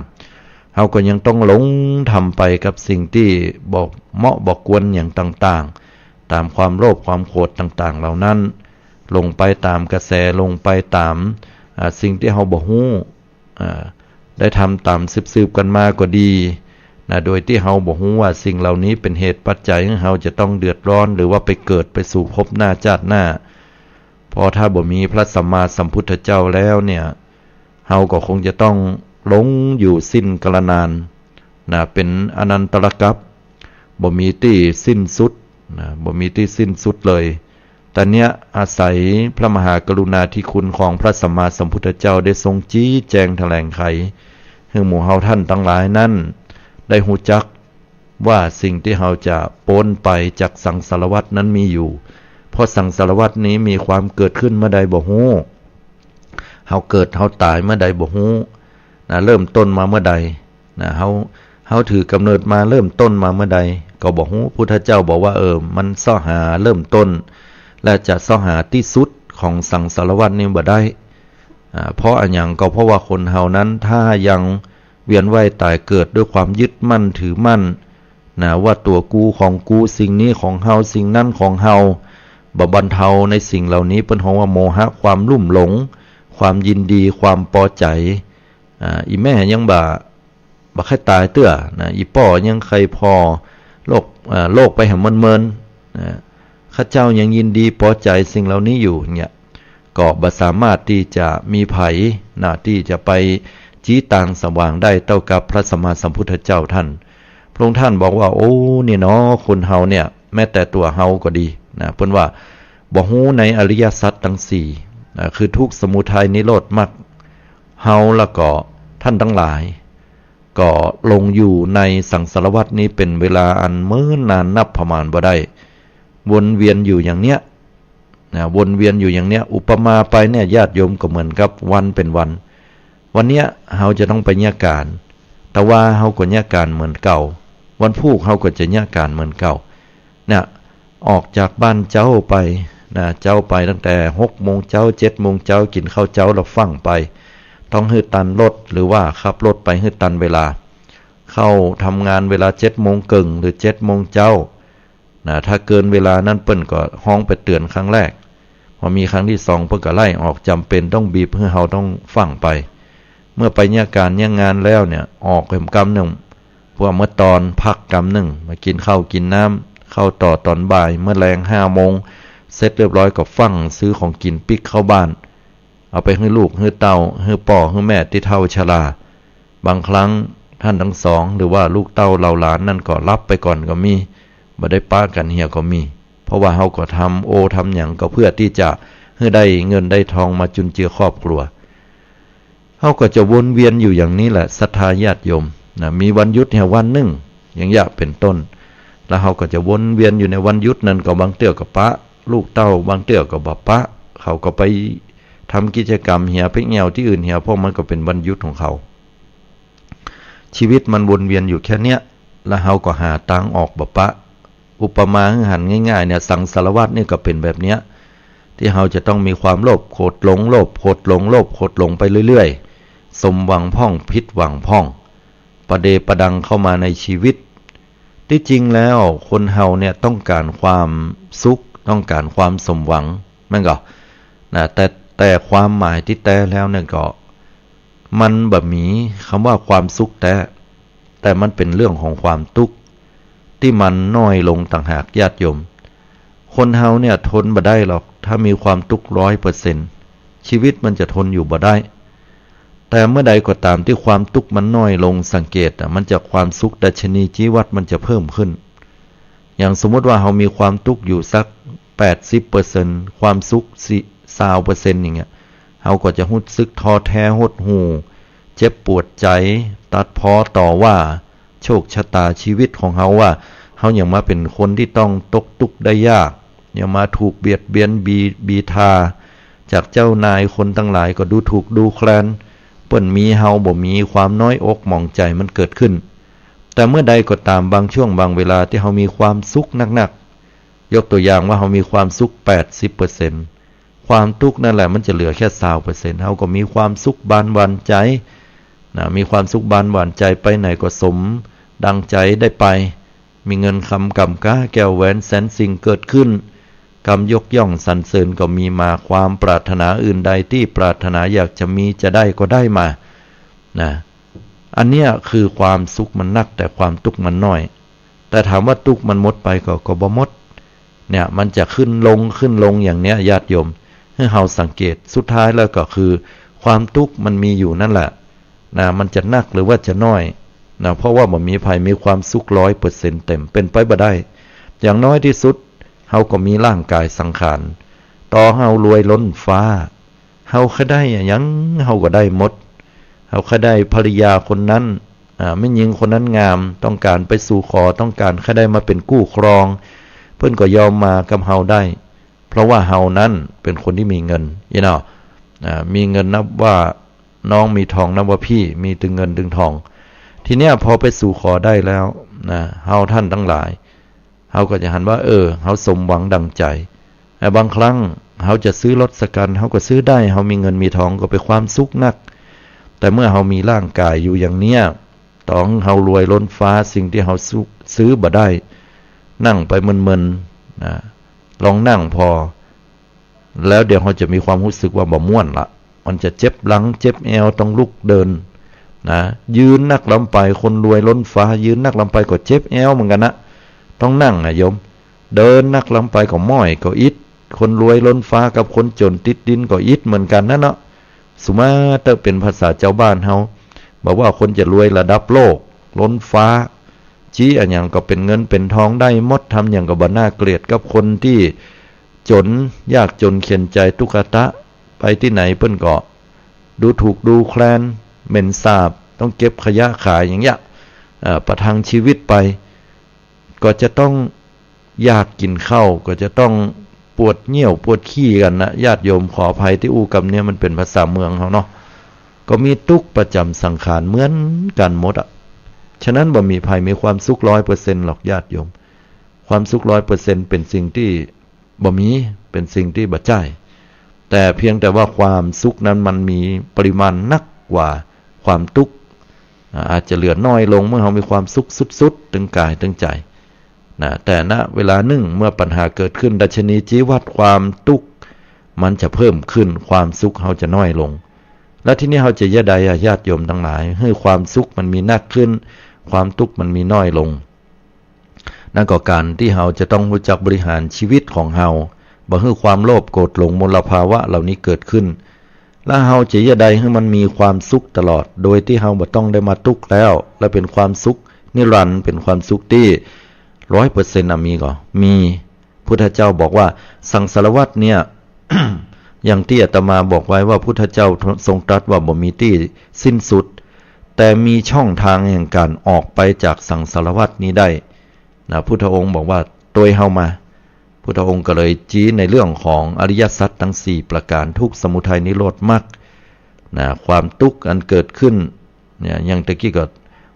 เฮาก็ยังต้องหลงทำไปกับสิ่งตี้บ่เหมาะบ่ควรอย่างต่างๆ ต๋ามความโลภความโขดต่างๆ เหล่านั้น หลงไปต๋ามกระแส หลงไปต๋าม อ่า สิ่งตี้เฮาบ่ฮู้ อ่า ได้ทำต๋ามสืบๆ กั๋นมาก็ดี นะ โดยตี้เฮาบ่ฮู้ว่าสิ่งเหล่านี้เป๋นเหตุปัจจัยหื้อเฮาจะต้องเดือดร้อน หรือว่าไปเกิดไปสู่ภพหน้าจาติหน้า เพราะถ้าบ่มีพระสัมมาสัมพุทธเจ้าแล้วเนี่ย เฮาก็คงจะต้องหลงอยู่สิ้นกาลนาน นะ เป๋นอนันตรกัป บ่มีตี้สิ้นสุด นะ บ่มีตี้สิ้นสุดเลย แต่เนี่ยอาศัยพระมหากรุณาธิคุณของพระสัมมาสัมพุทธเจ้าได้ทรงชี้แจงแถลงไข หื้อหมู่เฮาท่านตังหลายนั้นได้ฮู้จักว่าสิ่งตี้เฮาจะป๊นไปจากสังสารวัฏนั้นมีอยู่ เพราะสังสารวัฏนี้มีความเกิดขึ้นเมื่อใดบ่ฮู้ เฮาเกิดเฮาต๋ายเมื่อใดบ่ฮู้ นะ เริ่มต้นมาเมื่อใด นะ เฮา เฮาถือกำเนิดมาเริ่มต้นมาเมื่อใดก็บ่ฮู้ พุทธเจ้าบอกว่า เออ มันเซาะหาเริ่มต้น และจะเซาะหาตี้สุดของสังสารวัฏนี้บ่ได้ อ่า เพราะอะหยัง ก็เพราะว่าคนเฮานั้นถ้ายังเวียนว่ายต๋ายเกิดด้วยความยึดมั่นถือมั่น นะ ว่าตั๋วกูของกู สิ่งนี้ของเฮา สิ่งนั้นของเฮา บ่บรรเทาในสิ่งเหล่านี้ เปิ้นฮ้องว่าโมหะ ความลุ่มหลง ความยินดี ความปอใจ๋ อ่า อี่แม่ยังบ่ บ่ใค่ต๋ายเตื้อนะ อี่ป้อยังใค่ผ่อโลก อ่า โลกไปแหมเมินๆ นะ ข้าเจ้ายังยินดีปอใจ๋สิ่งเหล่านี้อยู่เนี่ย ก็บ่สามารถตี้จะมีใผนะ ตี้จะไปจี๊ตางสว่างได้เต้ากับพระสัมมาสัมพุทธเจ้าท่าน พระองค์ท่านบอกว่า โอ้ นี่เนาะ คนเฮาเนี่ย แม้แต่ตั๋วเฮาก็ดีนะ เปิ้นว่าบ่ฮู้ในอริยสัจตังสี่นะ คือทุกข์ สมุทัย นิโรธ มรรค เฮาแล้วก็ท่านตังหลาย ก็หลงอยู่ในสังสารวัฏนี้เป๋นเวลาอันเมินนานนับประมาณบ่ได้ วนเวียนอยู่อย่างเนี้ยนะ วนเวียนอยู่อย่างเนี้ย อุปมาไปเนี่ย ญาติโยม ก็เหมือนกับวันเป๋นวัน วันเนี้ยเฮาจะต้องไปเยียะก๋าน ตะวาเฮาก็เยียะก๋านเหมือนเก่า วันพูกเฮาก็จะเยียะก๋านเหมือนเก่า เนี่ย ออกจากบ้านเจ๊าไปนะ เจ๊าไปตั้งแต่หกโมงเจ๊า เจ็ดโมงเจ๊า กิ๋นข้าวเจ๊าแล้วฟั่งไป ต้องหื้อตันรถ หรือว่าขับรถไปหื้อตันเวลา เข้าทำงานเวลาเจ็ดโมงเกิ่งหรือเจ็ดโมงเจ๊านะ ถ้าเกินเวลานั้นเปิ้นก็ฮ้องไปเตือนครั้งแรก พอมีครั้งตี้สองเปิ้นก็ไล่ออก จ๋ำเป๋นต้องบีบหื้อเฮาต้องฟั่งไป เมื่อไปเยียะก๋านเยียะงานแล้วเนี่ย ออกแหมกำนึ่ง พวกเมื่อตอนพักกำนึ่ง มากิ๋นข้าวกิ๋นน้ำ เข้าต่อตอนบ่าย เมื่อแลงห้าโมง เสร็จเรียบร้อยก็ฟั่งซื้อของกิ๋นปิ๊กเข้าบ้าน เอาไปหื้อลูกหื้อเต้า หื้อป้อหื้อแม่ตี้เฒ่าชรา บางครั้งท่านตังสอง หรือว่าลูกเต้าเหล่าหลานนั้นก็หลับไปก่อนก็มี บ่ได้ปะกั๋นเหียก็มี เพราะว่าเฮาก็ทำโอทำหยังก็เพื่อตี้จะหื้อได้เงินได้ทองมาจุนเจือครอบครัว เฮาก็จะวนเวียนอยู่อย่างนี้แหละ ศรัทธาญาติโยมนะ มีวันหยุดเหียวันนึ่ง อย่างเนี้ยเป๋นต้น แล้วเฮาก็จะวนเวียนอยู่ในวันหยุดนั้น ก็บางเตื้อก็ปะลูกเต้า บางเตื้อก็บ่ปะ เขาก็ไปทำกิจกรรมเหีย ไปเอี่ยวตี้อื่นเหีย เพราะมันก็เป๋นวันหยุดของเขา ชีวิตมันวนเวียนอยู่แค่เนี้ย แล้วเฮาก็หาตางออกบ่ปะ อุปมาหื้อหันง่ายๆ เนี่ย สังสารวัฏนี่ก็เป๋นแบบเนี้ย ตี้เฮาจะต้องมีความโลภ ขดหลง โลภ ขดหลง โลภ ขดหลงไปเรื่อยๆ สมหวังพ่อง ผิดหวังพ่อง ประเดประดังเข้ามาในชีวิต ตี้จริงแล้วคนเฮาเนี่ยต้องก๋านความสุข ต้องก๋านความสมหวัง แม่นก่อ นะ แต่ แต่ความหมายตี้แต๊แล้วเนี่ยก็ มันบ่มีกำว่าความสุขแต๊ แต่มันเป๋นเรื่องของความตุ๊กข์ตี้มันน้อยลงต่างหากญาติโยม คนเฮาเนี่ยทนบ่ได้หรอก ถ้ามีความตุ๊กข์ร้อยเปอร์เซ็นต์ ชีวิตมันจะทนอยู่บ่ได้ แต่เมื่อใดก็ต๋ามตี้ความตุ๊กข์มันน้อยลง สังเกตอะ มันจะ ความสุขดัชนีชี้วัดมันจะเพิ่มขึ้น อย่างสมมุติว่าเฮามีความตุ๊กข์อยู่สักแปดสิบเปอร์เซ็นต์ ความสุขซาวเปอร์เซ็นต์ อย่างเงี้ย เฮาก็จะฮู้สึกท้อแท้หดหู่ เจ็บปวดใจ๋ ตัดพ้อต่อว่าโชคชะต๋าชีวิตของเฮา ว่าเฮาหยังมาเป๋นคนตี้ต้องตกตุ๊กข์ได้ยาก หยังมาถูกเบียดเบียนบี บีทา จากเจ้านาย คนตังหลายก็ดูถูกดูแคลน เปิ้นมีเฮาบ่มี ความน้อยอกหมองใจ๋มันเกิดขึ้น แต่เมื่อใดก็ต๋าม บางช่วงบางเวลาตี้เฮามีความสุขนักๆ ยกตั๋วอย่างว่าเฮามีความสุขแปดสิบเปอร์เซ็นต์ ความตุ๊กข์นั่นแหละมันจะเหลือแค่ซาวเปอร์เซ็นต์ เฮาก็มีความสุขบานหวานใจ๋นะ มีความสุขบานหวานใจ๋ ไปไหนก็สมดังใจ๋ได้ไป มีเงินคำก๋ำก๊าแก้วแหวนแสนสิ่งเกิดขึ้น กำยกย่องสรรเสริญก็มีมา ความปรารถนาอื่นใดตี้ปรารถนาอยากจะมีจะได้ก็ได้มานะ อันเนี้ยคือความสุขมันนัก แต่ความตุ๊กข์มันน้อย แต่ถามว่าตุ๊กข์มันหมดไปก่อ ก็บ่หมด เนี่ย มันจะขึ้นลง ขึ้นลงอย่างเนี้ย ญาติโยม หื้อเฮาสังเกต สุดท้ายแล้วก็คือ ความตุ๊กข์มันมีอยู่นั่นแหละนะ มันจะนักหรือว่าจะน้อยนะ เพราะว่าบ่มีใผมีความสุขร้อยเปอร์เซ็นต์เต๋ม เป๋นไปบ่ได้ อย่างน้อยตี้สุด เฮาก็มีร่างก๋ายสังขาร ต่อเฮารวยล้นฟ้า เฮาใค่ได้อะหยัง เฮาก็ได้หมด เฮาใค่ได้ภรรยาคนนั้น อ่า แม่ญิงคนนั้นงาม ต้องก๋านไปสู่ขอ ต้องก๋านใค่ได้มาเป๋นกู้ครอง เปิ้นก็ยอมมากับเฮาได้ เพราะว่าเฮานั้นเป๋นคนตี้มีเงิน อี้เนาะ อ่า มีเงินนับว่าน้อง มีทองนับว่าพี่ มีตึงเงินตึงทอง ทีเนี้ยพอไปสู่ขอได้แล้วนะ เฮาท่านตังหลาย เฮาก็จะหันว่า เออ เฮาสมหวังดั่งใจ๋ แต่บางครั้งเฮาจะซื้อรถสักคัน เฮาก็ซื้อได้ เฮามีเงินมีทองก็เป๋นความสุขนัก แต่เมื่อเฮามีร่างก๋ายอยู่อย่างเนี้ย ต ต่อหื้อเฮารวยล้นฟ้า สิ่งตี้เฮาซื้อ ซื้อบ่ได้ นั่งไปเมินๆ นะ ลองนั่งผ่อ แล้วเดี๋ยวเฮาจะมีความฮู้สึกว่าบ่ม่วนละ มันจะเจ็บหลังเจ็บแอว ต้องลุกเดิน นะ ยืนนักล้ำไป คนรวยล้นฟ้า ยืนนักล้ำไปก็เจ็บแอวเหมือนกั๋นนะ ต้องนั่งนะโยม เดินนักล้ำไปก็ม้อยเก้าอิด คนรวยล้นฟ้ากับคนจ๋นติดดินก็อิดเหมือนกั๋นนะเนาะ สุมาเต๊อะ เป๋นภาษาจาวบ้านเฮา บ่ว่าคนจะรวยระดับโลก ล้นฟ้า จี้อะหยังก็เป๋นเงินเป๋นทองได้หมด ทำหยังก็บ่น่าเกลียดกับคนตี้จ๋น ยากจ๋นเข็ญใจ๋ตุ๊กตะ ไปตี้ไหนเปิ้นก็ดูถูกดูแคลน เหม็นสาบ ต้องเก็บขยะขายอย่างเงี้ย เอ่อ ประทังชีวิตไป ก็จะต้องอยากกิ๋นข้าว ก็จะต้องปวดเยี่ยวปวดขี้กั๋นนะ ญาติโยม ขออภัยตี้อู้กำเนี้ย มันเป๋นภาษาเมืองเฮาเนาะ ก็มีตุ๊กประจ๋ำสังขารเหมือนกั๋นหมดอะ ฉะนั้นบ่มีใผมีความสุขร้อยเปอร์เซ็นต์หรอกญาติโยม ความสุขร้อยเปอร์เซ็นต์เป๋นสิ่งตี้บ่มี เป๋นสิ่งตี้บ่ใจ้ แต่เพียงแต่ว่าความสุขนั้นมันมีปริมาณนักกว่าความตุ๊กข์ อ่า อาจจะเหลือน้อยลงเมื่อเฮามีความสุขสุดๆ ตึงกายตึงใจ๋ นะ แต่ณเวลานึ่ง เมื่อปัญหาเกิดขึ้น ดัชนีชี้วัดความตุ๊กข์มันจะเพิ่มขึ้น ความสุขเฮาจะน้อยลง และทีนี้เฮาจะเยียะใดอะ ญาติโยมตังหลาย หื้อความสุขมันมีนักขึ้น ความตุ๊กข์มันมีน้อยลง นั่นก็ก๋านตี้เฮาจะต้องฮู้จักบริหารชีวิตของเฮา บ่หื้อความโลภโกรธหลงมลภาวะเหล่านี้เกิดขึ้น และเฮาจะเยียะใดหื้อมันมีความสุขตลอด โดยตี้เฮาบ่ต้องได้มาตุ๊กข์แล้ว และเป๋นความสุขนิรันดร์ เป๋นความสุขตี้ร้อยเปอร์เซ็นต์อะ มีก่อ มี พุทธเจ้าบอกว่าสังสารวัฏเนี่ย อย่างตี้อาตมาบอกไว้ว่าพุทธเจ้าทรงตรัสว่าบ่มีตี้สิ้นสุด แต่มีช่องทางแห่งก๋านออกไปจากสังสารวัฏนี้ได้ นะ พุทธองค์บอกว่า ตวยเฮามา พุทธองค์ก็เลยชี้ในเรื่องของอริยสัจทั้งสี่ประก๋าน ทุกข์ สมุทัย นิโรธ มรรค นะ ความตุ๊กข์อันเกิดขึ้นเนี่ย อย่างตะกี้ก็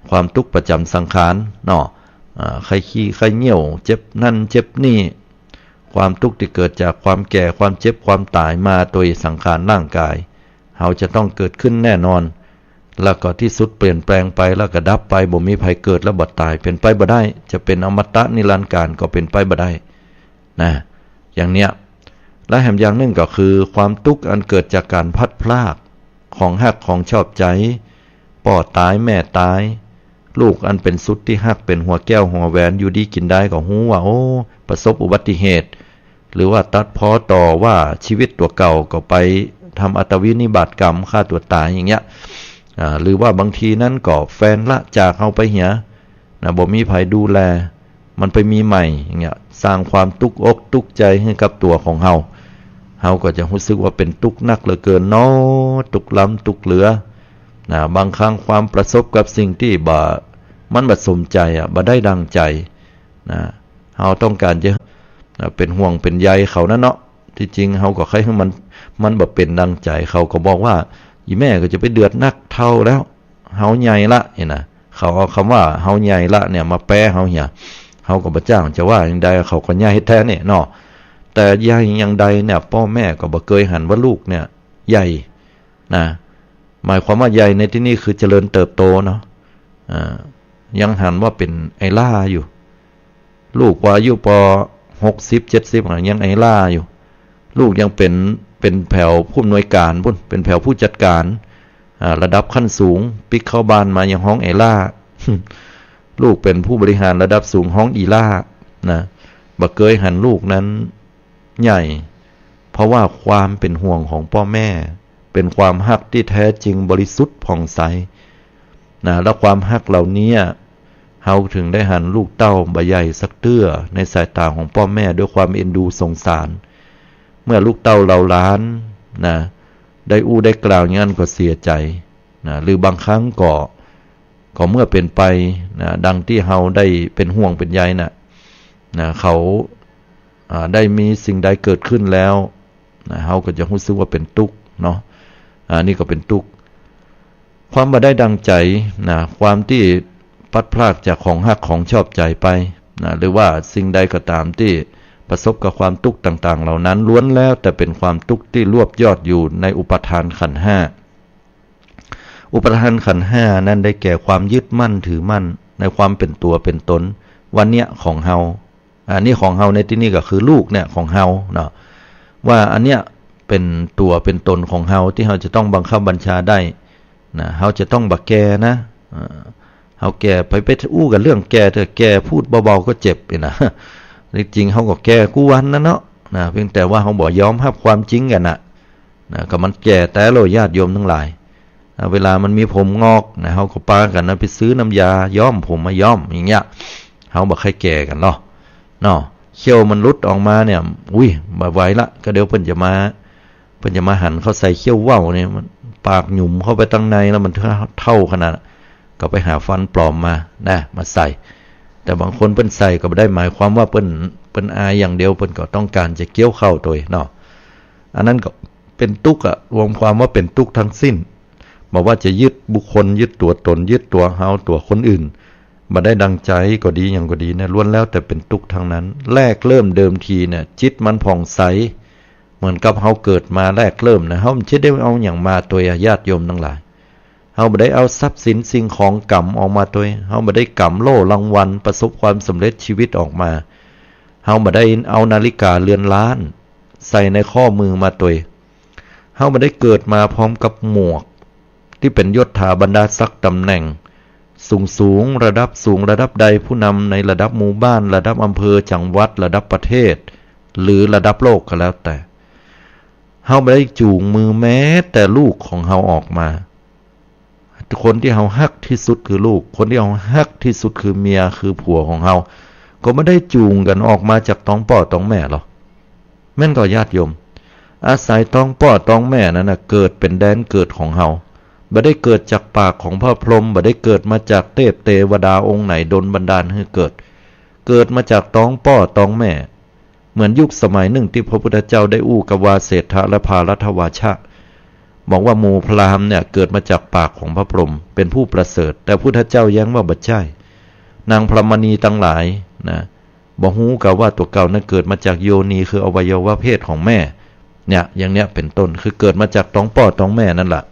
ความตุ๊กข์ประจ๋ำสังขารเนาะ อ่า ไข้ขี้ไข้เยี่ยว เจ็บนั่นเจ็บนี่ ความตุ๊กข์ตี้เกิดจากความแก่ ความเจ็บ ความต๋ายมาโดยสังขารร่างกาย เฮาจะต้องเกิดขึ้นแน่นอน แล้วก็ตี้สุดเปลี่ยนแปลงไป แล้วก็ดับไป บ่มีใผเกิดแล้วบ่ต๋าย เป๋นไปบ่ได้ จะเป๋นอมตะนิรันดร์ก๋าลก็เป๋นไปบ่ได้ นะ อย่างเนี้ย และแหมอย่างนึ่งก็คือความตุ๊กข์อันเกิดจากก๋านพลัดพรากของฮักของชอบใจ๋ ป้อต๋ายแม่ต๋าย ลูกอันเป๋นสุดตี้ฮัก เป๋นหัวแก้วหัวแหวน อยู่ดีกิ๋นดายก็ฮู้ว่า โอ้ ประสบอุบัติเหตุ หรือว่าตัดพ้อต่อว่าชีวิตตั๋วเก่า ก็ไปทำอัตตวินิบาตกรรม ฆ่าตั๋วต๋ายอย่างเงี้ย อ่า หรือว่าบางทีนั้นก็แฟนละจากเฮาไปเหีย นะ บ่มีใผดูแล มันไปมีใหม่อย่างเงี้ย สร้างความตุ๊กอกตุ๊กใจ๋หื้อกับตั๋วของเฮา เฮาก็จะฮู้สึกว่าเป๋นตุ๊กข์นักเหลือเกินเนาะ ตุ๊กข์ล้ำตุ๊กข์เหลือ นะ บางครั้งความประสบกับสิ่งตี้บ่ มันบ่สมใจ๋อะ บ่ได้ดังใจ๋ นะ เฮาต้องก๋านจะ นะ เป๋นห่วงเป๋นใยเขานั่นเนาะ ตี้จริงเฮาก็ใค่หื้อมัน มันบ่เป๋นดังใจ๋ เขาก็บอกว่า อี่แม่ก็จะไปเดือดนัก เฒ่าแล้ว เฮาใหญ่ละ หั้นนะ เขาเอากำว่า เฮาใหญ่ละ เนี่ย มาแปลเฮาเหีย เฮาก็บ่จ้างจะว่าอย่างใด เขาก็ใหญ่แต๊เนี่ยเนาะ แต่ใหญ่อย่างใดเนี่ย ป้อแม่ก็บ่เกยหันว่าลูกเนี่ยใหญ่ นะ หมายความว่าใหญ่ในตี้นี่คือเจริญเติบโตเนาะ อ่า ยังหันว่าเป๋นไอ้หล้าอยู่ ลูกว่าอายุปอหกสิบ เจ็ดสิบ อะ ยังไอ้หล้าอยู่ ลูกยังเป๋น เป๋นแผวผู้อำนวยก๋านปู้น เป๋นแผวผู้จัดก๋าน อ่า ระดับขั้นสูง ปิ๊กเข้าบ้านมายังฮ้องไอ้หล้า ลูกเป๋นผู้บริหารระดับสูงฮ้องอี่หล้า นะ บ่เกยหันลูกนั้นใหญ่ เพราะว่าความเป๋นห่วงของป้อแม่ เป๋นความฮักตี้แท้จริงบริสุทธิ์ผ่องใส นะ แล้วความฮักเหล่านี้ เฮาถึงได้หันลูกเต้าบ่ใหญ่สักเตื้อในสายต๋าของป้อแม่ด้วยความเอ็นดูสงสาร เมื่อลูกเต้าเหล่าหลาน นะ ได้อู้ได้กล่าวอย่างนั้นก็เสียใจ๋ นะ หรือบางครั้งก็ ก็เมื่อเป๋นไป นะ ดังตี้เฮาได้เป๋นห่วงเป๋นใยน่ะ นะ เขา อ่า ได้มีสิ่งใดเกิดขึ้นแล้ว นะ เฮาก็จะฮู้สึกว่าเป๋นตุ๊กข์เนาะ อ่า นี่ก็เป๋นตุ๊กข์ ความบ่ได้ดังใจ๋ นะ ความตี้พลัดพรากจากของฮักของชอบใจ๋ไป นะ หรือว่าสิ่งใดก็ต๋ามตี้ประสบกับความตุ๊กข์ต่างๆ เหล่านั้น ล้วนแล้วแต่เป๋นความตุ๊กข์ตี้รวบยอดอยู่ในอุปาทานขันธ์ห้า อุปาทานขันธ์ห้านั้นได้แก่ความยึดมั่นถือมั่นในความเป๋นตั๋วเป๋นต๋น ว่าเนี่ยของเฮา อันนี้ของเฮาในตี้นี้ก็คือลูกเนี่ยของเฮาเนาะ ว่าอันเนี้ยเป๋นตั๋วเป๋นต๋นของเฮาตี้เฮาจะต้องบังคับบัญชาได้นะ เฮาจะต้องบ่แก่นะ เอ่อ เฮาแก่ไป ไปอู้กั๋นเรื่องแก่เต๊อะ แก่พูดเบาๆ ก็เจ็บนี่นะ จริงๆ เฮาก็แก่กู้วันนั้นเนาะนะ เพียงแต่ว่าเฮาบ่ยอมฮับความจริงกั๋นน่ะ นะ ก็มันแก่แต๊โลดญาติโยมตังหลาย อ่า เวลามันมีผมงอกนะ เฮาก็ปากั๋นนะ ไปซื้อน้ำยาย้อมผมมาย้อมอย่างเงี้ย เฮาบ่ใค่แก่กั๋นหรอกเนาะ เขี้ยวมันหลุดออกมาเนี่ย อุ๊ย บ่ไหวละ ก็เดี๋ยวเปิ้นจะมา เปิ้นจะมาหันเข้าใส่เขี้ยวว่าวเนี่ย มันปากหยุมเข้าไปตังในแล้วมันเท่า เท่าขนาด ก็ไปหาฟันปลอมมานะ มาใส่ แต่บางคนเปิ้นใส่ก็บ่ได้หมายความว่าเปิ้น เปิ้นอายอย่างเดียว เปิ้นก็ต้องก๋านจะเกี้ยวเข้าตวยเนาะ อันนั้นก็เป๋นตุ๊กข์อะ รวมความว่าเป๋นตุ๊กข์ทั้งสิ้น บ่ว่าจะยึดบุคคล ยึดตั๋วต๋น ยึดตั๋วเฮา ตั๋วคนอื่น บ่ได้ดังใจ๋ก็ดี หยังก็ดีเนี่ย ล้วนแล้วแต่เป๋นตุ๊กข์ทั้งนั้น แรกเริ่มเดิมทีเนี่ย จิตมันผ่องใส เหมือนกับเฮาเกิดมาแรกเริ่มนะ เฮาบ่ใจ้ได้เอาหยังมาตวยอะ ญาติโยมตังหลาย เฮาบ่ได้เอาทรัพย์สินสิ่งของก๋ำออกมาตวย เฮาบ่ได้ก๋ำโล่รางวัล ประสบความสำเร็จชีวิตออกมา เฮาบ่ได้เอานาฬิกาเรือนล้านใส่ในข้อมือมาตวย เฮาบ่ได้เกิดมาพร้อมกับหมวกตี้เป๋นยศถาบรรดาศักดิ์ต๋ำแหน่งสูงๆ ระดับสูง ระดับใด ผู้นำในระดับหมู่บ้าน ระดับอำเภอ จังหวัด ระดับประเทศ หรือระดับโลกก็แล้วแต่ เฮาบ่ได้จูงมือแม้แต่ลูกของเฮาออกมา คนตี้เฮาฮักตี้สุดคือลูก คนตี้เฮาฮักตี้สุดคือเมีย คือผัวของเฮา ก็บ่ได้จูงกั๋นออกมาจากต๊องป้อต๊องแม่หรอก แม่นก่อญาติโยม อาศัยต๊องป้อต๊องแม่นั้นน่ะ เกิดเป๋นแดนเกิดของเฮา บ่ได้เกิดจากปากของพระพรหม บ่ได้เกิดมาจากเทพเตวดาองค์ไหนดลบันดาลหื้อเกิด เกิดมาจากต๊องป้อต๊องแม่ เหมือนยุคสมัยนึ่งตี้พระพุทธเจ้าได้อู้กับวาเสฏฐะและภารัตถวาชะ บอกว่าหมู่พราหมณ์เนี่ยเกิดมาจากปากของพระพรหม เป๋นผู้ประเสริฐ แต่พุทธเจ้าแย้งว่าบ่ใจ้ นางพรหมณีตังหลายนะ บ่ฮู้กาว่าตั๋วเก่านั้นเกิดมาจากโยนี คืออวัยวะเพศของแม่ เนี่ย อย่างเนี้ยเป๋นต้น คือเกิดมาจากต๊องป้อต๊องแม่นั่นแหละ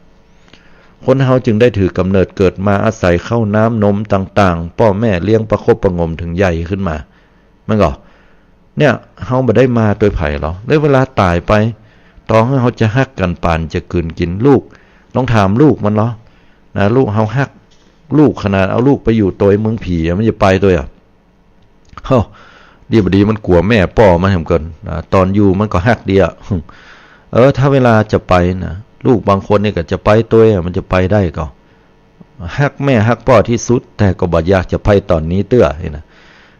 คนเฮาจึงได้ถือกำเนิดเกิดมาอาศัยข้าวน้ำนมต่างๆ ป้อแม่เลี้ยงประคบประหงมถึงใหญ่ขึ้นมา แม่นก่อ เนี่ย เฮาบ่ได้มาตวยใผหรอก แล้วเวลาต๋ายไป ต่อหื้อเฮาจะฮักกั๋นปานจะกลืนกิ๋น ลูก ลองถามลูกมันลอ นะ ลูกเฮาฮัก ลูกขนาดเอาลูกไปอยู่ตวยเมืองผีอะ มันจะไปตวยอะ เฮ้อ ดีบ่ดีมันกั๋วแม่ป้อมันแหมก่อน นะ ต๋อนอยู่มันก็ฮักดีอะ เออ ถ้าเวลาจะไปนะ ลูกบางคนนี่ก็จะไปตวยอะ มันจะไปได้ก่อ ฮักแม่ฮักป้อตี้สุด แต่ก็บ่อยากจะไปต๋อนนี้เตื้อนี่นะ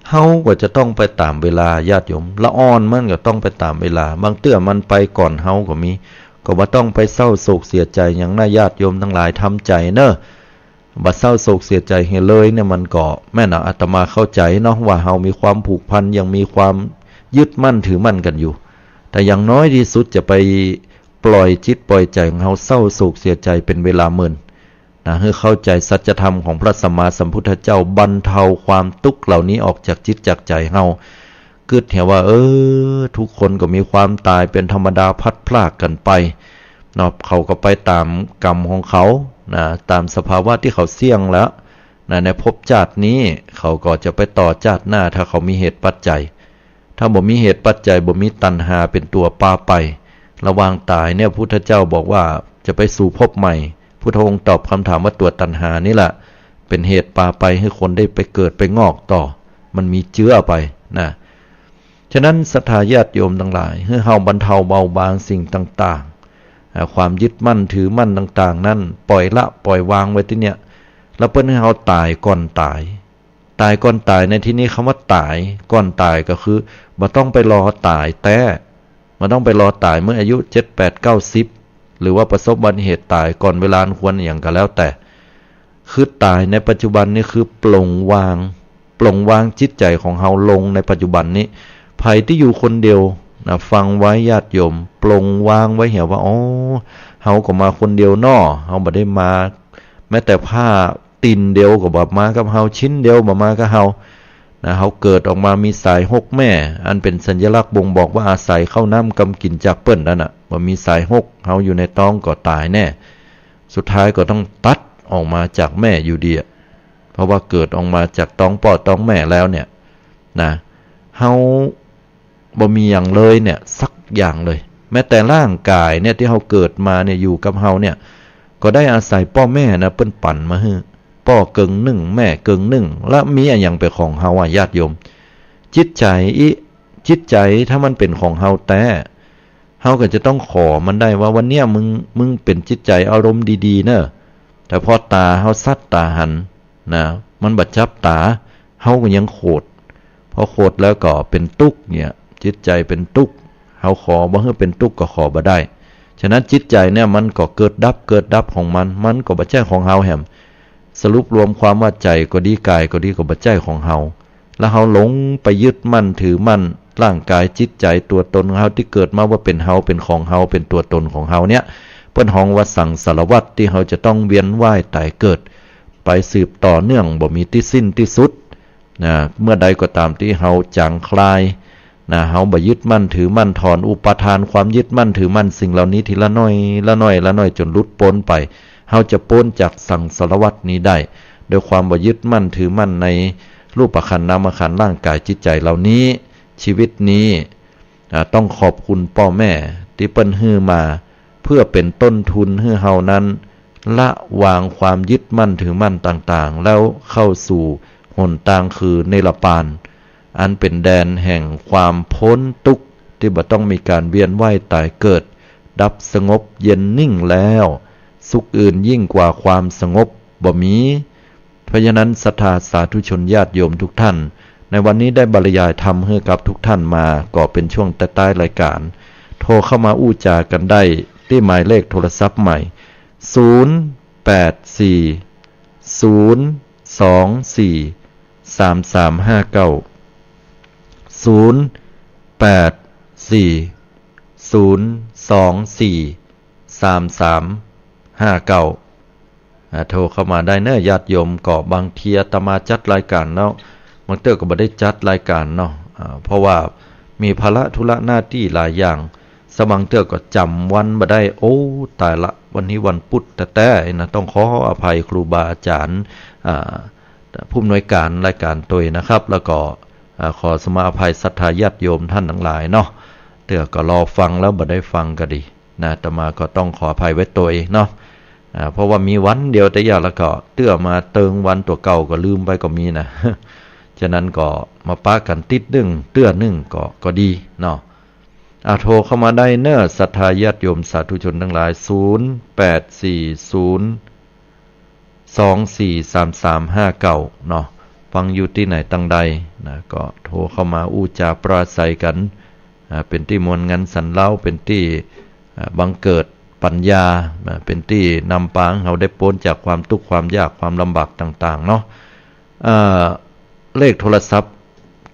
เฮาก็จะต้องไปต๋ามเวลา ญาติโยม ละอ่อนมันก็ต้องไปต๋ามเวลา บางเตื้อมันไปก่อนเฮาก็มี ก็บ่ต้องไปเศร้าโศกเสียใจ๋หยังนะ ญาติโยมตังหลาย ทำใจ๋เน่อ บ่เศร้าโศกเสียใจ๋หื้อเลยเนี่ย มันก็แม่นอะ อาตมาเข้าใจ๋เนาะ ว่าเฮามีความผูกพัน ยังมีความยึดมั่นถือมั่นกั๋นอยู่ แต่อย่างน้อยตี้สุดจะไปปล่อยจิตปล่อยใจ๋ของเฮาเศร้าโศกเสียใจ๋เป๋นเวลาเมิน นะ หื้อเข้าใจ๋สัจธรรมของพระสัมมาสัมพุทธเจ้า บรรเทาความตุ๊กข์เหล่านี้ออกจากจิตจากใจ๋เฮา กึ๊ดเหียว่า เออ ทุกคนก็มีความต๋ายเป๋นธรรมดา พลัดพรากกั๋นไปเนาะ เขาก็ไปต๋ามกรรมของเขานะ ต๋ามสภาวะตี้เขาเสี่ยงแล้วนะ ในภพจาตินี้ เขาก็จะไปต่อจาติหน้า ถ้าเขามีเหตุปัจจัย ถ้าบ่มีเหตุปัจจัย บ่มีตัณหาเป๋นตั๋วปาไป ระหว่างต๋ายเนี่ย พุทธเจ้าบอกว่าจะไปสู่ภพใหม่ พุทธองค์ตอบคำถามว่าตั๋วตัณหานี่แหละ เป๋นเหตุปาไปหื้อคนได้ไปเกิดไปงอกต่อ มันมีเจื๊อไปนะ ฉะนั้นศรัทธาญาติโยมตังหลาย หื้อเฮาบรรเทาเบาบางสิ่งต่างๆ อ่า ความยึดมั่นถือมั่นต่างๆ นั้น ปล่อยละปล่อยวางไว้ตี้เนี่ย แล้วเปิ้นหื้อเฮาต๋ายก่อนต๋าย ต๋ายก่อนต๋ายในตี้นี้ กำว่าต๋ายก่อนต๋ายก็คือ บ่ต้องไปรอต๋ายแต๊ บ่ต้องไปรอต๋ายเมื่ออายุเจ็ด แปด เก้า สิบ หรือว่าประสบอุบัติเหตุต๋ายก่อนเวลาอันควรหยังก็แล้วแต่ คือต๋ายในปัจจุบันนี้ คือปลงวาง ปลงวางจิตใจ๋ของเฮาลงในปัจจุบันนี้ ใผตี้อยู่คนเดียวนะ ฟังไว้ญาติโยม ปลงวางไว้เหียว่า อ๋อ เฮาก็มาคนเดียวน้อ เฮาบ่ได้มา แม้แต่ผ้าติ่นเดียวก็บ่มากับเฮา ชิ้นเดียวบ่มากับเฮา นะ เฮาเกิดออกมามีสายฮกแม่ อันเป๋นสัญลักษณ์บ่งบอกว่าอาศัยข้าวน้ำกำกิ๋นจากเปิ้นนั่นน่ะ บ่มีสายฮก เฮาอยู่ในต๊องก็ต๋ายแน่ สุดท้ายก็ต้องตัดออกมาจากแม่อยู่ดีอะ เพราะว่าเกิดออกมาจากต๊องป้อต๊องแม่แล้วเนี่ยนะ เฮาบ่มีหยังเลยเนี่ยสักอย่างเลย แม้แต่ร่างกายเนี่ยตี้เฮาเกิดมาเนี่ยอยู่กับเฮาเนี่ย ก็ได้อาศัยป้อแม่นะเปิ้นปั๋นมาหื้อ ป้อเกิ่งนึ่ง แม่เกิ่งนึ่ง และมีอะหยังเป๋นของเฮาอะ ญาติโยม จิตใจ๋อิ จิตใจ๋ถ้ามันเป๋นของเฮาแต๊ เฮาก็จะต้องขอมันได้ว่า วันเนี้ยมึง มึงเป๋นจิตใจ๋อารมณ์ดีๆ เน่อ แต่พอต๋าเฮาสัตย์ต๋าหันนะ มันบ่จับต๋า เฮาก็ยังโขด พอโขดแล้วก็เป๋นตุ๊กข์เนี่ย จิตใจ๋เป๋นตุ๊กข์ เฮาขอบ่หื้อเป๋นตุ๊กข์ก็ขอบ่ได้ ฉะนั้นจิตใจ๋เนี่ยมันก็เกิดดับ เกิดดับของมัน มันก็บ่ใจ้ของเฮาแหม สรุปรวมความว่าใจ๋ก็ดี ก๋ายก็ดี ก็บ่ใจ้ของเฮา แล้วเฮาหลงไปยึดมั่นถือมั่น ร่างกายจิตใจ๋ตั๋วตนของเฮาตี้เกิดมาว่าเป๋นเฮา เป๋นของเฮา เป๋นตั๋วตนของเฮาเนี่ย เปิ้นฮ้องว่าสังสารวัฏ ตี้เฮาจะต้องเวียนว่ายต๋ายเกิด ไปสืบต่อเนื่อง บ่มีตี้สิ้นตี้สุดนะ เมื่อใดก็ต๋ามตี้เฮาจางคลายนะ เฮาบ่ยึดมั่นถือมั่น ถอนอุปาทานความยึดมั่นถือมั่นสิ่งเหล่านี้ทีละน้อย ละน้อย ละน้อย จ๋นหลุดป๊นไป เฮาจะป๊นจากสังสารวัฏนี้ได้ โดยความบ่ยึดมั่นถือมั่นในรูปขันธ์ นามขันธ์ ร่างกายจิตใจ๋เหล่านี้ ชีวิตนี้ อ่า ต้องขอบคุณป้อแม่ตี้เปิ้นหื้อมา เพื่อเป๋นต้นทุนหื้อเฮานั้น ละวางความยึดมั่นถือมั่นต่างๆ แล้วเข้าสู่หนตางคือนิรปาน อันเป๋นแดนแห่งความป๊นตุ๊กข์ ตี้บ่ต้องมีก๋านเวียนว่ายต๋ายเกิด ดับสงบเย็นนิ่งแล้ว สุขอื่นยิ่งกว่าความสงบบ่มี เพราะฉะนั้นศรัทธาสาธุชนญาติโยมทุกท่าน ในวันนี้ได้บรรยายธรรมหื้อกับทุกท่านมา ก็เป๋นช่วงต๊ายๆ รายก๋าน โทรเข้ามาอู้จ๋ากั๋นได้ตี้หมายเลขโทรศัพท์ใหม่ ศูนย์ แปด สี่ ศูนย์ สอง สี่ สาม สาม ห้า เก้า ศูนย์ แปด สี่ ศูนย์ สอง สี่ สาม สาม ห้า เก้า อ่า โทรเข้ามาได้เน่อ ญาติโยม ก็บางทีอาตมาจัดรายก๋านแล้ว บางเตื้อก็บ่ได้จัดรายก๋านเนาะ อ่า เพราะว่ามีภาระธุระหน้าตี้หลายอย่าง สะบางเตื้อก็จ๋ำวันบ่ได้ โอ้ ต๋ายละ วันนี้วันปุธแต๊ๆ นะ ต้องขออภัยครูบาอาจ๋ารย์ อ่า ผู้อำนวยก๋านรายก๋านตวยนะครับ แล้วก็ อ่า ขอสมาอภัยศรัทธาญาติโยมท่านตังหลายเนาะ เตื้อก็รอฟังแล้วบ่ได้ฟังก็ดี นะ อาตมาก็ต้องขออภัยไว้ตวยเนาะ อ่า เพราะว่ามีวันเดียวแต่อย่าง แล้วก็เตื้อมาเติงวันตั๋วเก่าก็ลืมไปก็มีนะ ฉะนั้นก็มาปะกั๋นติ๊ดนึ่ง เตื้อนึ่งก็ ก็ดีเนาะ อ่า โทรเข้ามาได้เน่อ ศรัทธาญาติโยมสาธุชนตังหลาย ศูนย์ แปด สี่ ศูนย์ สอง สี่ สาม สาม ห้า เก้า เนาะ ฟังอยู่ตี้ไหนตังใดนะ ก็โทรเข้ามาอู้จ๋าปราศรัยกั๋น อ่า เป๋นตี้มวลงันสรรเล้า เป๋นตี้ อ่า บังเกิดปัญญา อ่า เป๋นตี้นำปาหื้อเฮาได้ป๊นจากความตุ๊กข์ความยากความลำบากต่างๆ เนาะ อ่า เลขโทรศัพท์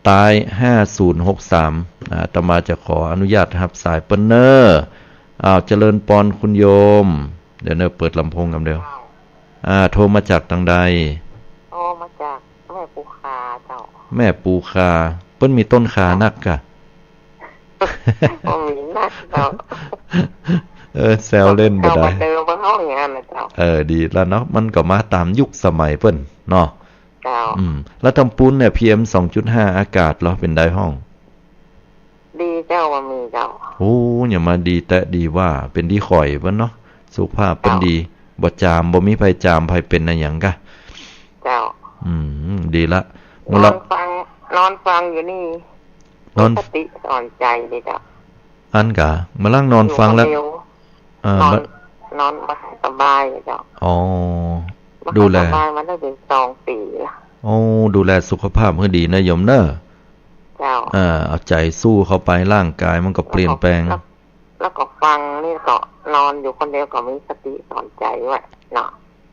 ต๊าย ห้าศูนย์หกสาม อ่า อาตมาจะขออนุญาตฮับสายเปิ้นเน่อ อ้าว เจริญปอนคุณโยม เดี๋ยวเน่อ เปิดลำโพงกำเดียว อ่า โทรมาจากตังใด โทรมาจากแม่ปูคาเจ้า แม่ปูคา เปิ้นมีต้นคานักกะ บ่มีนักเจ้า เออ แซวเล่นบ่ได้ เจ้า มาเดิมมาห้องอย่างนั้นนะเจ้า เออ ดีแล้วเนาะ มันก็มาต๋ามยุคสมัยเปิ้นเนาะ เจ้า อืม แล้วตางปู๊นเนี่ย พีเอ็ม สองจุดห้า อากาศลอเป๋นใดพ่อง ดีเจ้า บ่มีเจ้า โอ้ อย่ามาดีแต๊ดีว่า เป๋นดีข่อยเปิ้นเนาะ สุขภาพเปิ้น เจ้า ดี บ่จาม บ่มีใผจามใผเป๋นอะหยังกะ เจ้า อืม ดีละ นอนฟัง นอนฟังอยู่นี่ นอน มีสติสอนใจ๋ดีเจ้า อั้นกะ เมื่อหลังนอนฟังแล้ว อยู่คนเดียว เอ่อ นอน มะ นอนบ่สบายเจ้า อ๋อ บ่ค่อย ดูแล สบายมาได้เป๋นสองปี๋ละ โอ้ ดูแลสุขภาพหื้อดีเน่อโยมเน่อ เจ้า อ่า เอาใจ๋สู้เข้าไป ร่างกายมันก็เปลี่ยนแปลง แล้วก็ แล้ว แล้วก็ฟังนี่ก็นอนอยู่คนเดียวก็มีสติสอนใจ๋ไว้เนาะ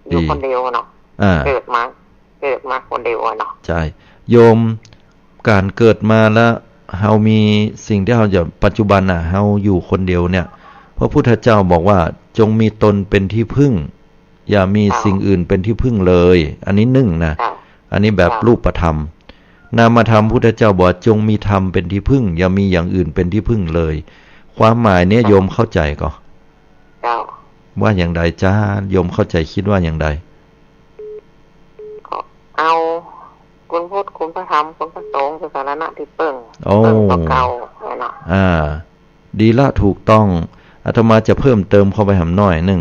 อยู่ ดี คนเดียวเนาะ อ่า เกิดมา เกิดมาคนเดียวอะเนาะ ใจ้ โยม ก๋านเกิดมาแล้ว เฮามีสิ่งตี้เฮาจะ ปัจจุบันน่ะ เฮาอยู่คนเดียวเนี่ย พระพุทธเจ้าบอกว่า จงมีตนเป๋นที่พึ่ง อย่ามี เจ้า สิ่งอื่นเป๋นที่พึ่งเลย อันนี้นึ่งนะ เจ้า อันนี้แบบ เจ้า รูปธรรม นามธรรม พุทธเจ้าบอกว่า จงมีธรรมเป๋นที่พึ่ง อย่ามีอย่างอื่นเป๋นที่พึ่งเลย ความหมายเนี่ย เจ้า โยมเข้าใจ๋ก่อ เจ้า ว่าอย่างใดจ๊ะ โยมเข้าใจ๋คิดว่าอย่างใด ก็เอาคุณพุทธ คุณพระธรรม คุณพระสงฆ์ เป็นสรณะตี้เปิ้ง โอ้ เปิ้งตั๋วเก่า เนี่ยเนาะ อ่า ดีละ ถูกต้อง อาตมาจะเพิ่มเติมเข้าไปหำน้อยนึ่ง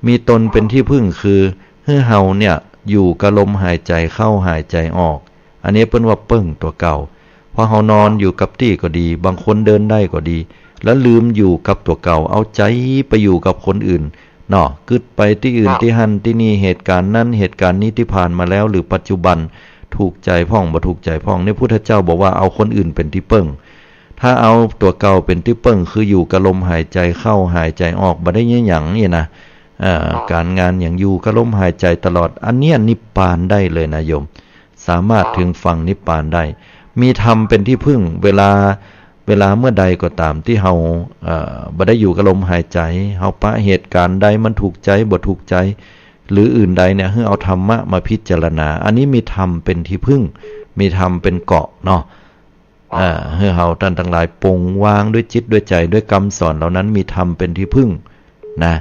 มีตนเป็นตี้เปิ้งคือ หื้อเฮาเนี่ย อยู่กับลมหายใจ๋เข้าหายใจ๋ออก อันนี้เปิ้นว่าเปิ้งตั๋วเก่า พอเฮานอนอยู่กับตี้ก็ดี บางคนเดินได้ก็ดี แล้วลืมอยู่กับตั๋วเก่า เอาใจ๋ไปอยู่กับคนอื่นเนาะ กึ๊ดไปตี้อื่น ครับ ตี้หั้นตี้นี่ เหตุก๋ารณ์นั้นเหตุก๋ารณ์นี้ตี้ผ่านมาแล้ว หรือปัจจุบัน ถูกใจ๋พ่องบ่ถูกใจ๋พ่อง นี่พุทธเจ้าบอกว่าเอาคนอื่นเป็นตี้เปิ้ง ถ้าเอาตั๋วเก่าเป็นตี้เปิ้ง คืออยู่กับลมหายใจ๋เข้าหายใจ๋ออก บ่ได้เยียะหยังนี่นะ เอ่อ ครับ ก๋านงานหยังอยู่กับลมหายใจ๋ตลอด อันเนี้ยนิพพานได้เลยนะโยม สามารถ ครับ ถึงฝั่งนิพพานได้ มีธรรมเป็นตี้เปิ้ง เวลา เวลาเมื่อใดก็ต๋ามตี้เฮา เอ่อ บ่ได้อยู่กับลมหายใจ๋ เฮาปะเหตุก๋ารณ์ใดมันถูกใจ๋บ่ถูกใจ๋ หรืออื่นใดเนี่ย หื้อเอาธรรมะมาพิจารณา อันนี้มีธรรมเป็นตี้เปิ้ง มีธรรมเป็นเกราะเนาะ อ่า หื้อเฮาต้านตังหลายปลงวางด้วยจิตด้วยใจ๋ ด้วยกำสอนเหล่านั้น มีธรรมเป็นตี้เปิ้งนะ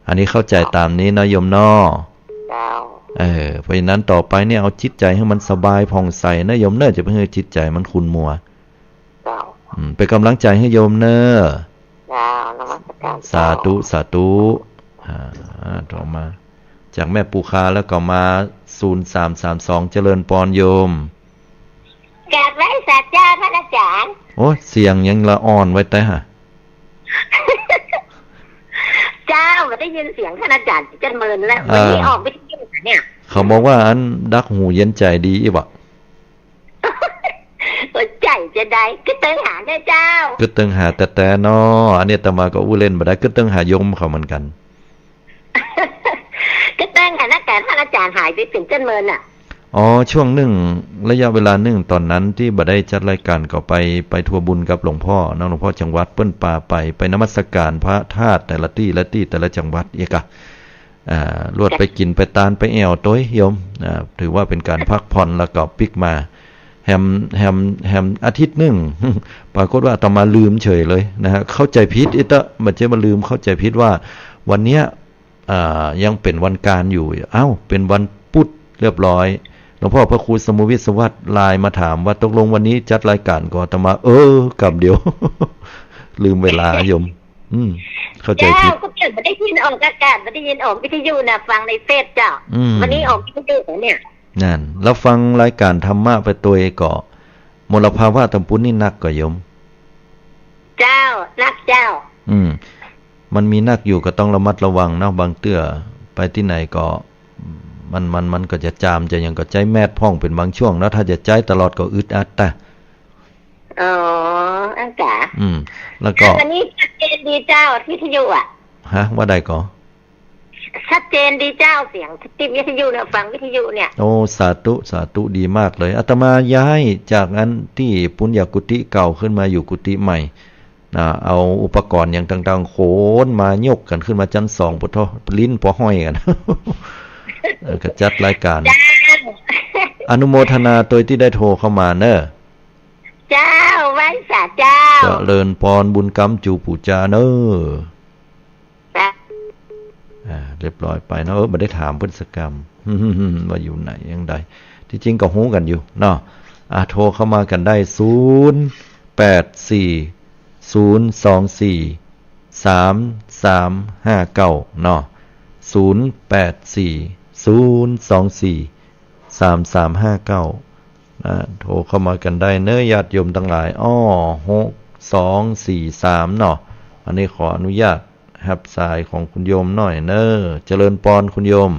อันนี้เข้าใจ๋ต๋ามนี้เนาะโยมเนาะ เจ้า เออ เพราะฉะนั้นต่อไปเนี่ย เอาจิตใจ๋หื้อมันสบายผ่องใสนะโยมเนาะ จะไปหื้อจิตใจ๋มันขุ่นมัว เจ้า อืม เป๋นก๋ำลังใจ๋หื้อโยมเนาะ เจ้า นมัสก๋าน สาธุ เจ้า สาธุ อ่า ต่อมา จากแม่ปูคาแล้วก็มา ศูนย์สามสามสอง เจริญปอนโยม กราบไหว้สาเจ้าพระอาจ๋ารย์ โอ้ เสียงยังละอ่อนไว้แต๊ฮะ เจ้า บ่ได้ยินเสียงท่านอาจ๋ารย์จักเมินแล้ว เออ วันนี้ออกวิทยุเนี่ย เขาบอกว่าอันดักหูเย็นใจ๋ดีอี้บ่ะ หัวใจ๋จะได้ กึ๊ดเติงหาแต๊เจ้า กึ๊ดเติงหาแต๊ๆ เนาะ อันนี้อาตมาก็อู้เล่นบ่ได้ กึ๊ดเติงหาโยมเขาเหมือนกั๋น กึ๊ดเติงหานักก๋าน ท่านอาจ๋ารย์หายไปเป๋นจักเมินน่ะ อ๋อ ช่วงนึ่ง ระยะเวลานึ่ง ต๋อนนั้นตี้บ่ได้จัดรายก๋านก็ไป ไปทัวร์บุญกับหลวงพ่อเนาะ หลวงพ่อจังหวัดเปิ้นปาไป ไปนมัสก๋านพระธาตุแต่ละตี้ละตี้ แต่ละจังหวัดเอกะ อ่า ลวดไปกิ๋นไปตานไปแอ่วตวยโยม อ่า ถือว่าเป๋นก๋านพักผ่อนแล้วก็ปิ๊กมา แหม แหม แหมอาทิตย์นึ่ง ปรากฏว่าอาตมาลืมเฉยเลยนะฮะ เข้าใจ๋ผิดอิเต๊อะ บ่ใจ้บ่าลืม เข้าใจ๋ผิดว่าวันเนี้ย อ่า ยังเป๋นวันก๋านอยู่ เอ้า เป๋นวันพุธเรียบร้อย หลวงพ่อพระครูสมุวิทย์สวัสดิ์ไลน์มาถามว่าตกลงวันนี้จัดรายก๋านก่อ อาตมา เออ กำเดียว ลืมเวลาโยม อืม เข้าใจ๋ผิด เจ้า ก็เปิ้นบ่ได้ยินออกอากาศ บ่ได้ยินออกวิทยุน่ะ ฟังในเฟซเจ้า อืม วันนี้ออกวิทยุเนี่ย นั่น แล้วฟังรายก๋านธรรมะไปตวยก็ มลภาวะตางปู๊นนี่นักก่อโยม เจ้า นักเจ้า อืม มันมีนักอยู่ก็ต้องระมัดระวังเนาะ บางเตื้อไปตี้ไหนก็ มัน มัน มันก็จะจามจะหยังก็ใจ๊แมสพ่องเป๋นบางช่วงเนาะ ถ้าจะใจ๊ตลอดก็อึดอัดตะ อ๋อ อั้นกา อืม แล้วก็ อันนี้ชัดเจนดีเจ้า วิทยุอะ ฮะ ว่าใดก่อ ชัดเจนดีเจ้า เสียงตี้วิทยุเนี่ย ฟังวิทยุเนี่ย โอ้ สาธุ สาธุ ดีมากเลย อาตมาย้ายจากอันตี้ปุญญากุฏิเก่าขึ้นมาอยู่กุฏิใหม่ นะ เอาอุปกรณ์หยังต่างๆ ขนมายกกั๋นขึ้นมาจั๊นสอง ปะโธ่ ลิ้นปอห้อยกั๋น เออ ก็จัดรายก๋าน เจ้า อนุโมทนาตวยตี้ได้โทรเข้ามาเนาะ เจ้า ไหว้สาเจ้า เจริญปอน บุญกำจู๋ปู๋จาเนาะ จ้ะ อ่า เรียบร้อยไปเนาะ เออ บ่ได้ถามเปิ้นสักกำ ว่าอยู่ไหนอย่างใด ตี้จริงก็ฮู้กั๋นอยู่เนาะ อ่า โทรเข้ามากั๋นได้ ศูนย์แปดสี่ ศูนย์สองสี่ สามสามห้าเก้า เนาะ ศูนย์แปดสี่ ศูนย์สองสี่ สามสามห้าเก้า นะ โทรเข้ามากั๋นได้เนาะ ญาติโยมตังหลาย อ้อ หกสองสี่สาม เนาะ อันนี้ขออนุญาตฮับสายของคุณโยมหน่อยเนาะ เจริญปอนคุณโยม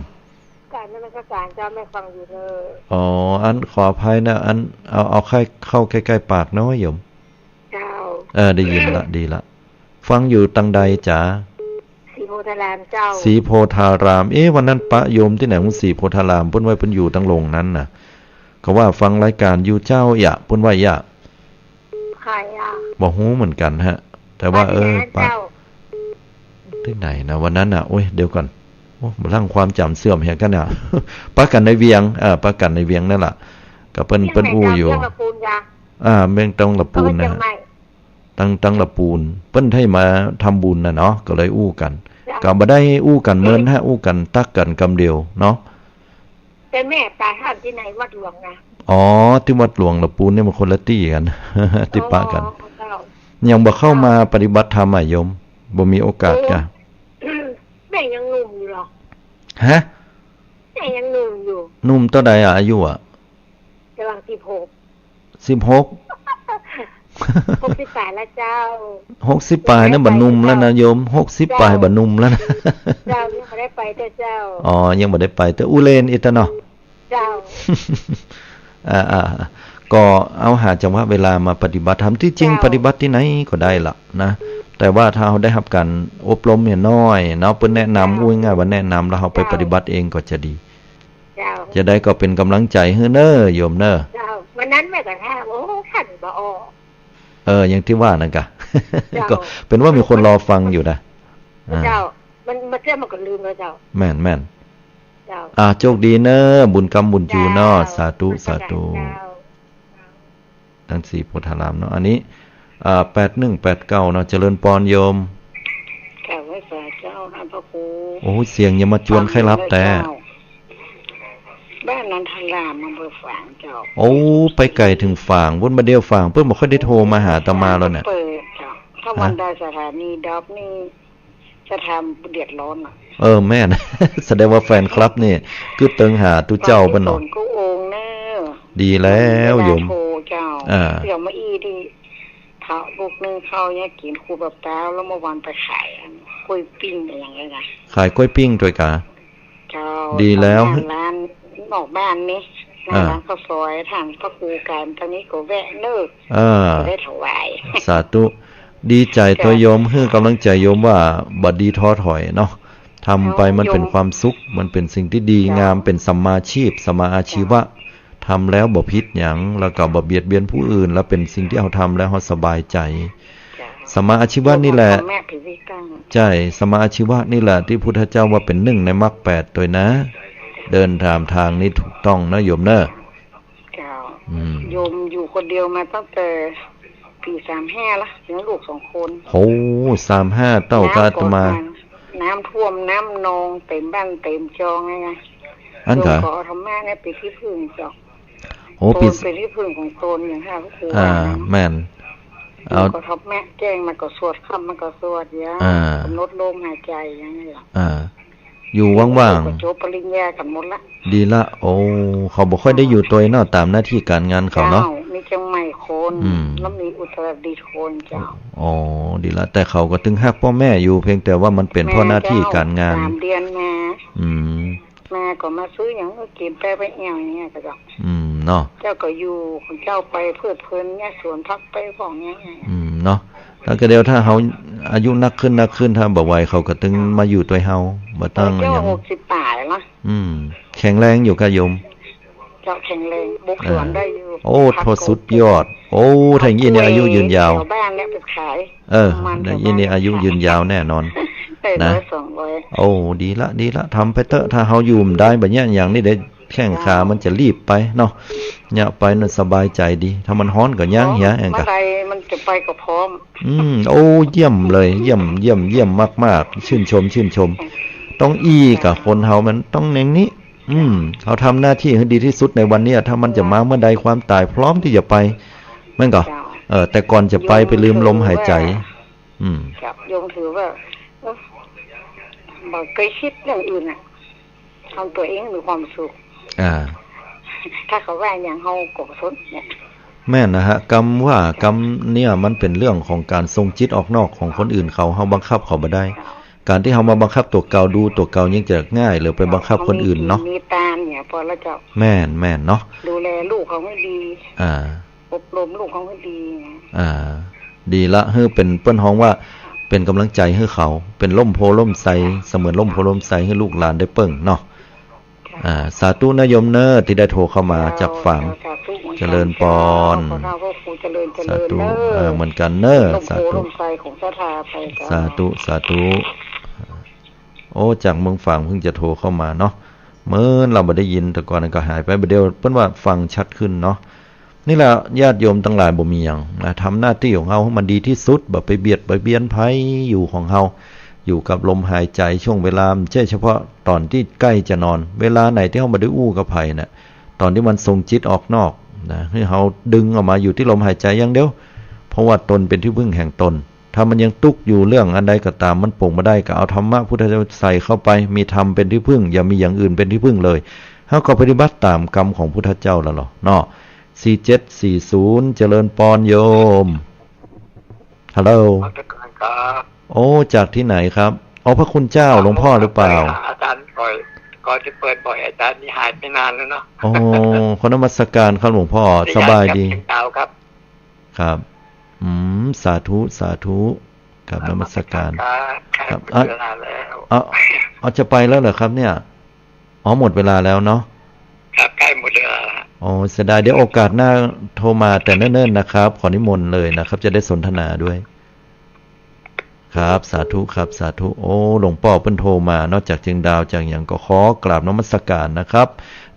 กราบนมัสก๋านเจ้า แม่ฟังอยู่เนาะ อ๋อ อันขออภัยนะ อัน เอา เอาใกล้ เข้าใกล้ๆ ปากเนาะโยม เจ้า เออ ได้ยินละ ดีละ ฟังอยู่ตังใดจ๊ะ ศรีโพธารามเจ้า ศรีโพธาราม เอ๊ะ วันนั้นปะโยมตี้ไหนของศรีโพธาราม เปิ้นว่าเปิ้นอยู่ตังหลงนั้นน่ะ เขาว่าฟังรายก๋านอยู่เจ้า เอียะ เปิ้นว่าเอียะ ใผอะ บ่ฮู้เหมือนกั๋นฮะ แต่ว่า ปะตี้ไหน เออ ปะ เจ้า ตี้ไหนนะ วันนั้นน่ะ โอ๊ย เดี๋ยวก่อน โอ้ บ่าลังความจ๋ำเสื่อมเหียกั๋นน่ะ ปะกั๋นในเวียง เออ ปะกั๋นในเวียงนั่นแหละ ก็เปิ้น เวียงไหน เปิ้นอู้อยู่ เจ้า เวียงละปูนกะ อ่า เวียงตองละปูนนะ เวียงใหม่ ตัง ตังละปูน เปิ้นได้มาทำบุญน่ะเนาะ ก็เลยอู้กั๋น เจ้า ก็บ่ได้อู้กั๋นเมินฮะ อู้กั๋นตั๊กกั๋นกำเดียวเนาะ แต่แม่ไปหาตี้ในวัดหลวงนะ อ๋อ ตี้วัดหลวงละปูนเนี่ยมันคนละตี้กั๋น ตี้ปะกั๋น อ๋อ เจ้า ยังบ่เข้ามาปฏิบัติธรรมอะโยม บ่มีโอกาสกะ เออ แม่ยังหนุ่มอยู่หรอ ฮะ แม่ยังหนุ่มอยู่ หนุ่มเต้าใดอะ อายุอะ กำลังสิบหก สิบหก หกสิบปลายแล้วเจ้า หกสิบปลายเนี่ยบ่หนุ่มแล้วนะโยม หกสิบปลายบ่หนุ่มแล้วนะ เจ้า ยังบ่ได้ไปเตื้อเจ้า อ๋อ ยังบ่ได้ไปเตื้อ อู้เล่นอิตะเนาะ เจ้า อ่าๆ ก็เอาหาจังหวะเวลามาปฏิบัติธรรม ตี้จริง เจ้า ปฏิบัติตี้ไหนก็ได้ละนะ แต่ว่าถ้าเฮาได้ฮับก๋านอบรมเนี่ยน้อยเนาะ เปิ้นแนะนำ เจ้า อู้ง่ายๆ ว่าแนะนำ แล้วเฮาไป เจ้า ปฏิบัติเองก็จะดี เจ้า จะได้ก็เป๋นก๋ำลังใจ๋หื้อเน้อโยมเน้อ เจ้า วันนั้นแม่ก็ถาม โอ้ ขันบ่ออก เออ อย่างตี้ว่านั่นกะ เจ้า ก็เป๋นว่ามีคนรอฟังอยู่นะ อ่า เจ้า มัน มันเตี้ยมันก็ลืมแล้วเจ้า แม่นๆ เจ้า อ่า โชคดีเน้อ บุญกำบุญจูเนาะ เจ้า สาธุ สาธุ เจ้า ตังสีโพธารามเนาะ อันนี้ อ่า แปดหนึ่งแปดเก้าเนาะ เจริญปอนโยม กราบไหว้สาเจ้าค่ะพระครู โอ้ เสียงยังมาจวนใค่ลับแต๊ ฟังอยู่เจ้า บ้านนันทาราม อำเภอฝางเจ้า โอ้ ไปไก๋เถิงฝาง วันบ่าเดี่ยวฝาง เปิ้นบ่ค่อยได้โทรมาหาอาตมาแล้วเนี่ย เปิดเจ้า ถ้าวันใดสถานีดับนี่ จะทำเดือดร้อนอะ เออ แม่น แสดงว่าแฟนคลับนี่ กึ๊ดเติงหาตุ๊เจ้าเปิ้นเนาะ บางทีฝนก็องเน้อ ดีแล้วโยม เวลาโทรเจ้า อ่า เสี่ยวมาอี้ตี้ เขาลูกนึ่งข้าวเนี่ยกิ๋นครูแบบเต้า แล้วเมื่อวานไปขายอันกล้วยปิ้งอะไรอย่างเงี้ยนะ ขายกล้วยปิ้งตวยกา เจ้า ดีแล้ว ทำงานร้านนอกบ้านนี่ หน้า อ่า ร้านข้าวซอย ทางพระครูการ ตอนนี้ก็แวะเน้อ เออ จะได้ถวาย สาธุ ดีใจ๋ตวยโยม เจ้า หื้อก๋ำลังใจ๋โยมว่าบ่ดีท้อถอยเนาะ ทำไปมันเป๋นความสุข มันเป๋นสิ่งตี้ดีงาม เป๋นสัมมาชีพ สัมมาอาชีวะ ทำแล้วบ่ผิดหยัง แล้วก็บ่เบียดเบียนผู้อื่น แล้วเป๋นสิ่งตี้เฮาทำแล้วเฮาสบายใจ๋ เจ้า สัมมาอาชีวะนี่แหละ ใช่ สัมมาอาชีวะนี่แหละตี้พุทธเจ้าว่าเป๋นนึ่งในมรรคแปดตวยนะ เดินต๋ามตางนี้ถูกต้องนะโยมเน้อ เจ้า อืม โยมอยู่คนเดียวมาตั้งแต่ปี๋สามห้าละ เลี้ยงลูกสองคน โห สามห้า เต้ากับอาตมา น้ำท่วมน้ำนองเต็มบ้านเต็มจองเลยนะ อั้นกา โยมก็เอาธรรมะเนี่ยเป๋นตี้พึ่งเจ้า โอ้ เป๋นตี้พึ่งของตนอย่างเฮา อ่า แม่น เอา ก็ธรรมะแจ้งมาก็สวด ค่ำมาก็สวด อย่าง อ่า ก๋ำหนดลมหายใจ๋อย่างนี้แหละ อ่า อยู่ว่างๆ ก็จบปริญญากั๋นหมดละ ดีละ โอ้ เขาบ่ค่อยได้อยู่ตวยเนาะ ต๋ามหน้าตี้ก๋านงานเขาเนาะ เจ้า มีเจียงใหม่คน อืม แล้วมีอุตรดิตถ์คนเจ้า อ๋อ ดีละ แต่เขาก็ตึงฮักป้อแม่อยู่ เพียงแต่ว่ามันเป๋นเพราะหน้าตี้ก๋านงาน แม่เจ้า สามเดือนมา อืม มาก็มาซื้อหยังก็กิ๋น ไป ไปแอ่วอย่างเงี้ยเจ้า อืม เนาะ เจ้าก็อยู่ของเจ้าไปเพลิดเพลินเนี่ย สวนผักไปของเนี่ย อืม เนาะ แล้วก็เดี๋ยวถ้าเฮาอายุนักขึ้นนักขึ้น ถ้าบ่ไหวเขาก็ตึงมาอยู่ตวยเฮา บ่ต้อง เจ้า หยัง หกสิบปลายละ อืม แข็งแรงอยู่กาโยม เจ้าแข็งแรง บุกสวนได้อยู่ เออ โอ้ ผัก โธ่ สุดยอด โอ้ ถ้าอย่างนี้เนี่ยอายุยืนยาว แถวบ้านเนี่ยไปขาย เออ มัน อย่างนี้เนี่ยอายุยืนยาวแน่นอน ได้ นะ ร้อยสองร้อย โอ้ ดีละ ดีละ ทำไปเต๊อะ ถ้าเฮาอยู่บ่ได้บ่าเยียะหยังนี่เดี๋ยวแข้งขามันจะรีบไปเนาะ เยียะไปนั่นสบายใจ๋ดี ถ้ามันฮ้อนก็ย่างเหียแอ่งกะ เมื่อใดมันจะไปก็พร้อม อืม โอ้ เยี่ยมเลย เยี่ยม เยี่ยม เยี่ยมมากๆ ชื่นชม ชื่นชม ต้องอี้กะ คนเฮามันต้องอย่างนี้ อืม เฮาทำหน้าตี้หื้อดีตี้สุดในวันนี้ ถ้ามันจะมาเมื่อใด ความต๋ายพร้อมตี้จะไป แม่นก่อ เจ้า เออ แต่ก่อนจะไป ไปลืมลมหายใจ๋ อืม ครับ โยมถือว่า เออ บ่เกยกึ๊ดเรื่องอื่นอะ ทำตั๋วเองมีความสุข อ่า ถ้าเขาว่าหยังเฮาก็บ่สนเนี่ย แม่นนะฮะ กำว่ากำเนี่ยมันเป๋นเรื่องของก๋านส่งจิตออกนอกของคนอื่นเขา เฮาบังคับเขาบ่ได้ เจ้า ก๋านตี้เฮามาบังคับตั๋วเก่า ดูตั๋วเก่ายังจะง่าย หรือไปบังคับคนอื่นเนาะ มีตามเนี่ย ปอแล้วเจ้า แม่น แม่นเนาะ ดูแลลูกเขาหื้อดี อ่า อบรมลูกเขาหื้อดี อ่า ดีละ หื้อเป๋น เปิ้นฮ้องว่าเป๋นก๋ำลังใจ๋หื้อเขา เป๋นร่มโพธิ์ร่มไทร เสมือนร่มโพธิ์ร่มไทรหื้อลูกหลานได้เปิ้งเนาะ ค่ะ อ่า สาธุนะโยมเน้อ ตี้ได้โทรเข้ามาจากฝาง เจ้า สาธุเหมือนกั๋น เจริญปอน เจ้า ขอเจ้าพระครูเจริญ เจริญเน้อ สาธุ เออ เหมือนกั๋นเน้อ ร่มโพธิ์ สาธุ ร่มไทรของศรัทธาไปเจ้า สาธุ สาธุ โอ้ จากเมืองฝางเพิ่งจะโทรเข้ามาเนาะ เมินลาวบ่ได้ยิน แต่ก่อนนั้นก็หายไป บ่าเดี่ยวเปิ้นว่าฟังชัดขึ้นเนาะ นี่แหละญาติโยมตังหลาย บ่มีหยังนะ ทำหน้าตี้ของเฮาหื้อมันดีตี้สุด บ่ไปเบียดไปเบียนใผอยู่ของเฮา อยู่กับลมหายใจช่วงเวลา บ่ใจ้เฉพาะต๋อนตี้ใก้จะนอน เวลาไหนตี้เฮาบ่ได้อู้กับใผน่ะ ต๋อนตี้มันส่งจิตออกนอกนะ หื้อเฮาดึงออกมาอยู่ตี้ลมหายใจ๋อย่างเดียว เพราะว่าต๋นเป๋นตี้พึ่งแห่งต๋น ถ้ามันยังตุ๊กอยู่เรื่องอันใดก็ต๋าม มันป๋งบ่ได้ ก็เอาธรรมะพุทธเจ้าใส่เข้าไป มีธรรมเป๋นตี้พึ่ง อย่ามีอย่างอื่นเป๋นตี้พึ่งเลย เฮาก็ปฏิบัติต๋ามกำของพุทธเจ้าแล้วเหรอเนาะ สี่เจ็ดสี่ศูนย์ เจริญปอนโยม ฮัลโหล นมัสก๋านครับ โอ้ จากตี้ไหนครับ อ๋อ พระคุณเจ้า หลวงพ่อหรือเปล่า อาจารย์บ่อย ก่อนจะเปิดบ่อย อาจารย์นี่หายไปนานแล้วเนาะ โอ้ ขอนมัสก๋านครับหลวงพ่อ สบายดี เชียงดาวครับ ครับ อืม สาธุ สาธุ ครับ นมัสก๋าน ครับ ครับ หมดเวลาแล้ว เอา เอา จะไปแล้วเหรอครับเนี่ย อ๋อ หมดเวลาแล้วเนาะ ครับ ใก้หมดเวลาแล้ว อ๋อ เสียดาย เดี๋ยวโอกาสหน้าโทรมาแต่เนิ่นๆ นะครับ ขอนิมนต์เลยนะครับ จะได้สนทนาด้วย ครับ สาธุครับ สาธุ โอ้ หลวงป้อเปิ้นโทรมาเนาะ จากเชียงดาว จากหยังก็ขอกราบนมัสก๋านนะครับ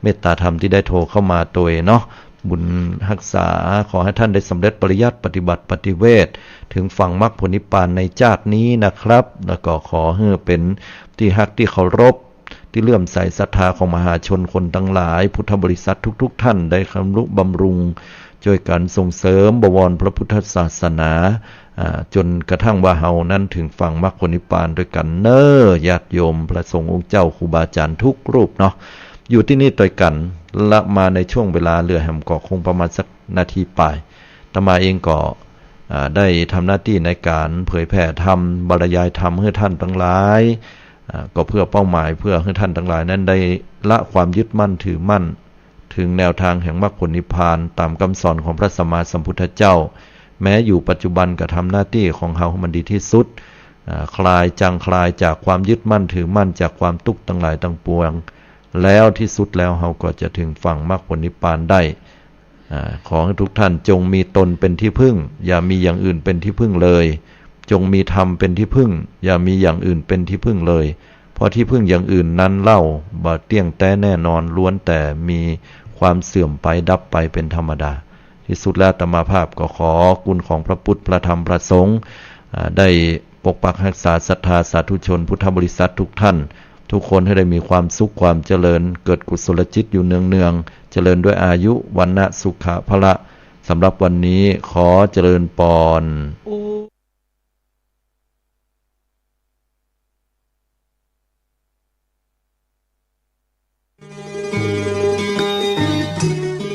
เมตตาธรรมตี้ได้โทรเข้ามาตวยเนาะ บุญฮักษา ขอหื้อต้านได้สำเร็จปริยัติ ปฏิบัติ ปฏิเวท เถิงฝั่งมรรคผลนิพพานในจาตินี้นะครับ แล้วก็ขอหื้อเป๋นตี้ฮักตี้เคารพ ตี้เลื่อมใสศรัทธาของมหาชนคนตังหลาย พุทธบริษัททุกๆ ต้านได้ทำนุบำรุง จ้วยกั๋นส่งเสริมบวรพระพุทธศาสนา อ่า จ๋นกระทั่งว่าเฮานั้นเถิงฝั่งมรรคผลนิพพานตวยกั๋นเน่อ ญาติโยมพระสงฆ์องค์เจ้าครูบาอาจ๋ารย์กู้รูปเนาะ อยู่ตี้นี่ตวยกั๋น ละมาในช่วงเวลาเหลือแหมก็คงประมาณสักนาทีป๋าย อาตมาเองก็ อ่า ได้ทำหน้าตี้ในก๋านเผยแผ่ธรรม บรรยายธรรมหื้อต้านตังหลาย อ่า ก็เพื่อเป้าหมายเพื่อหื้อต้านตังหลายนั้นได้ละความยึดมั่นถือมั่น เถิงแนวตางแห่งมรรคผลนิพพาน ต๋ามกำสอนของพระสัมมาสัมพุทธเจ้า แม้อยู่ปัจจุบันก็ทำหน้าตี้ของเฮาหื้อมันดีตี้สุด อ่า คลาย จางคลายจากความยึดมั่นถือมั่น จากความตุ๊กข์ตังหลายตังปวง แล้วตี้สุดแล้วเฮาก็จะเถิงฝั่งมรรคผลนิพพานได้ อ่า ขอหื้อทุกต้านจงมีตนเป๋นตี้พึ่ง อย่ามีอย่างอื่นเป๋นตี้พึ่งเลย จงมีธรรมเป๋นตี้พึ่ง อย่ามีอย่างอื่นเป๋นตี้พึ่งเลย เพราะตี้พึ่งอย่างอื่นนั้นเล่า บ่เตี้ยงแต๊แน่นอน ล้วนแต่มีความเสื่อมไปดับไปเป๋นธรรมดา ตี้สุดแล้วอาตมาภาพก็ขอคุณของพระพุทธ พระธรรม พระสงฆ์ อ่า ได้ปกปักฮักษาศรัทธาสาธุชนพุทธบริษัททุกต้าน ทุกคนหื้อได้มีความสุขความเจริญ เกิดกุศลจิตอยู่เนืองๆ เจริญด้วยอายุ วรรณะ สุขะ พละ สำหรับวันนี้ขอเจริญปอน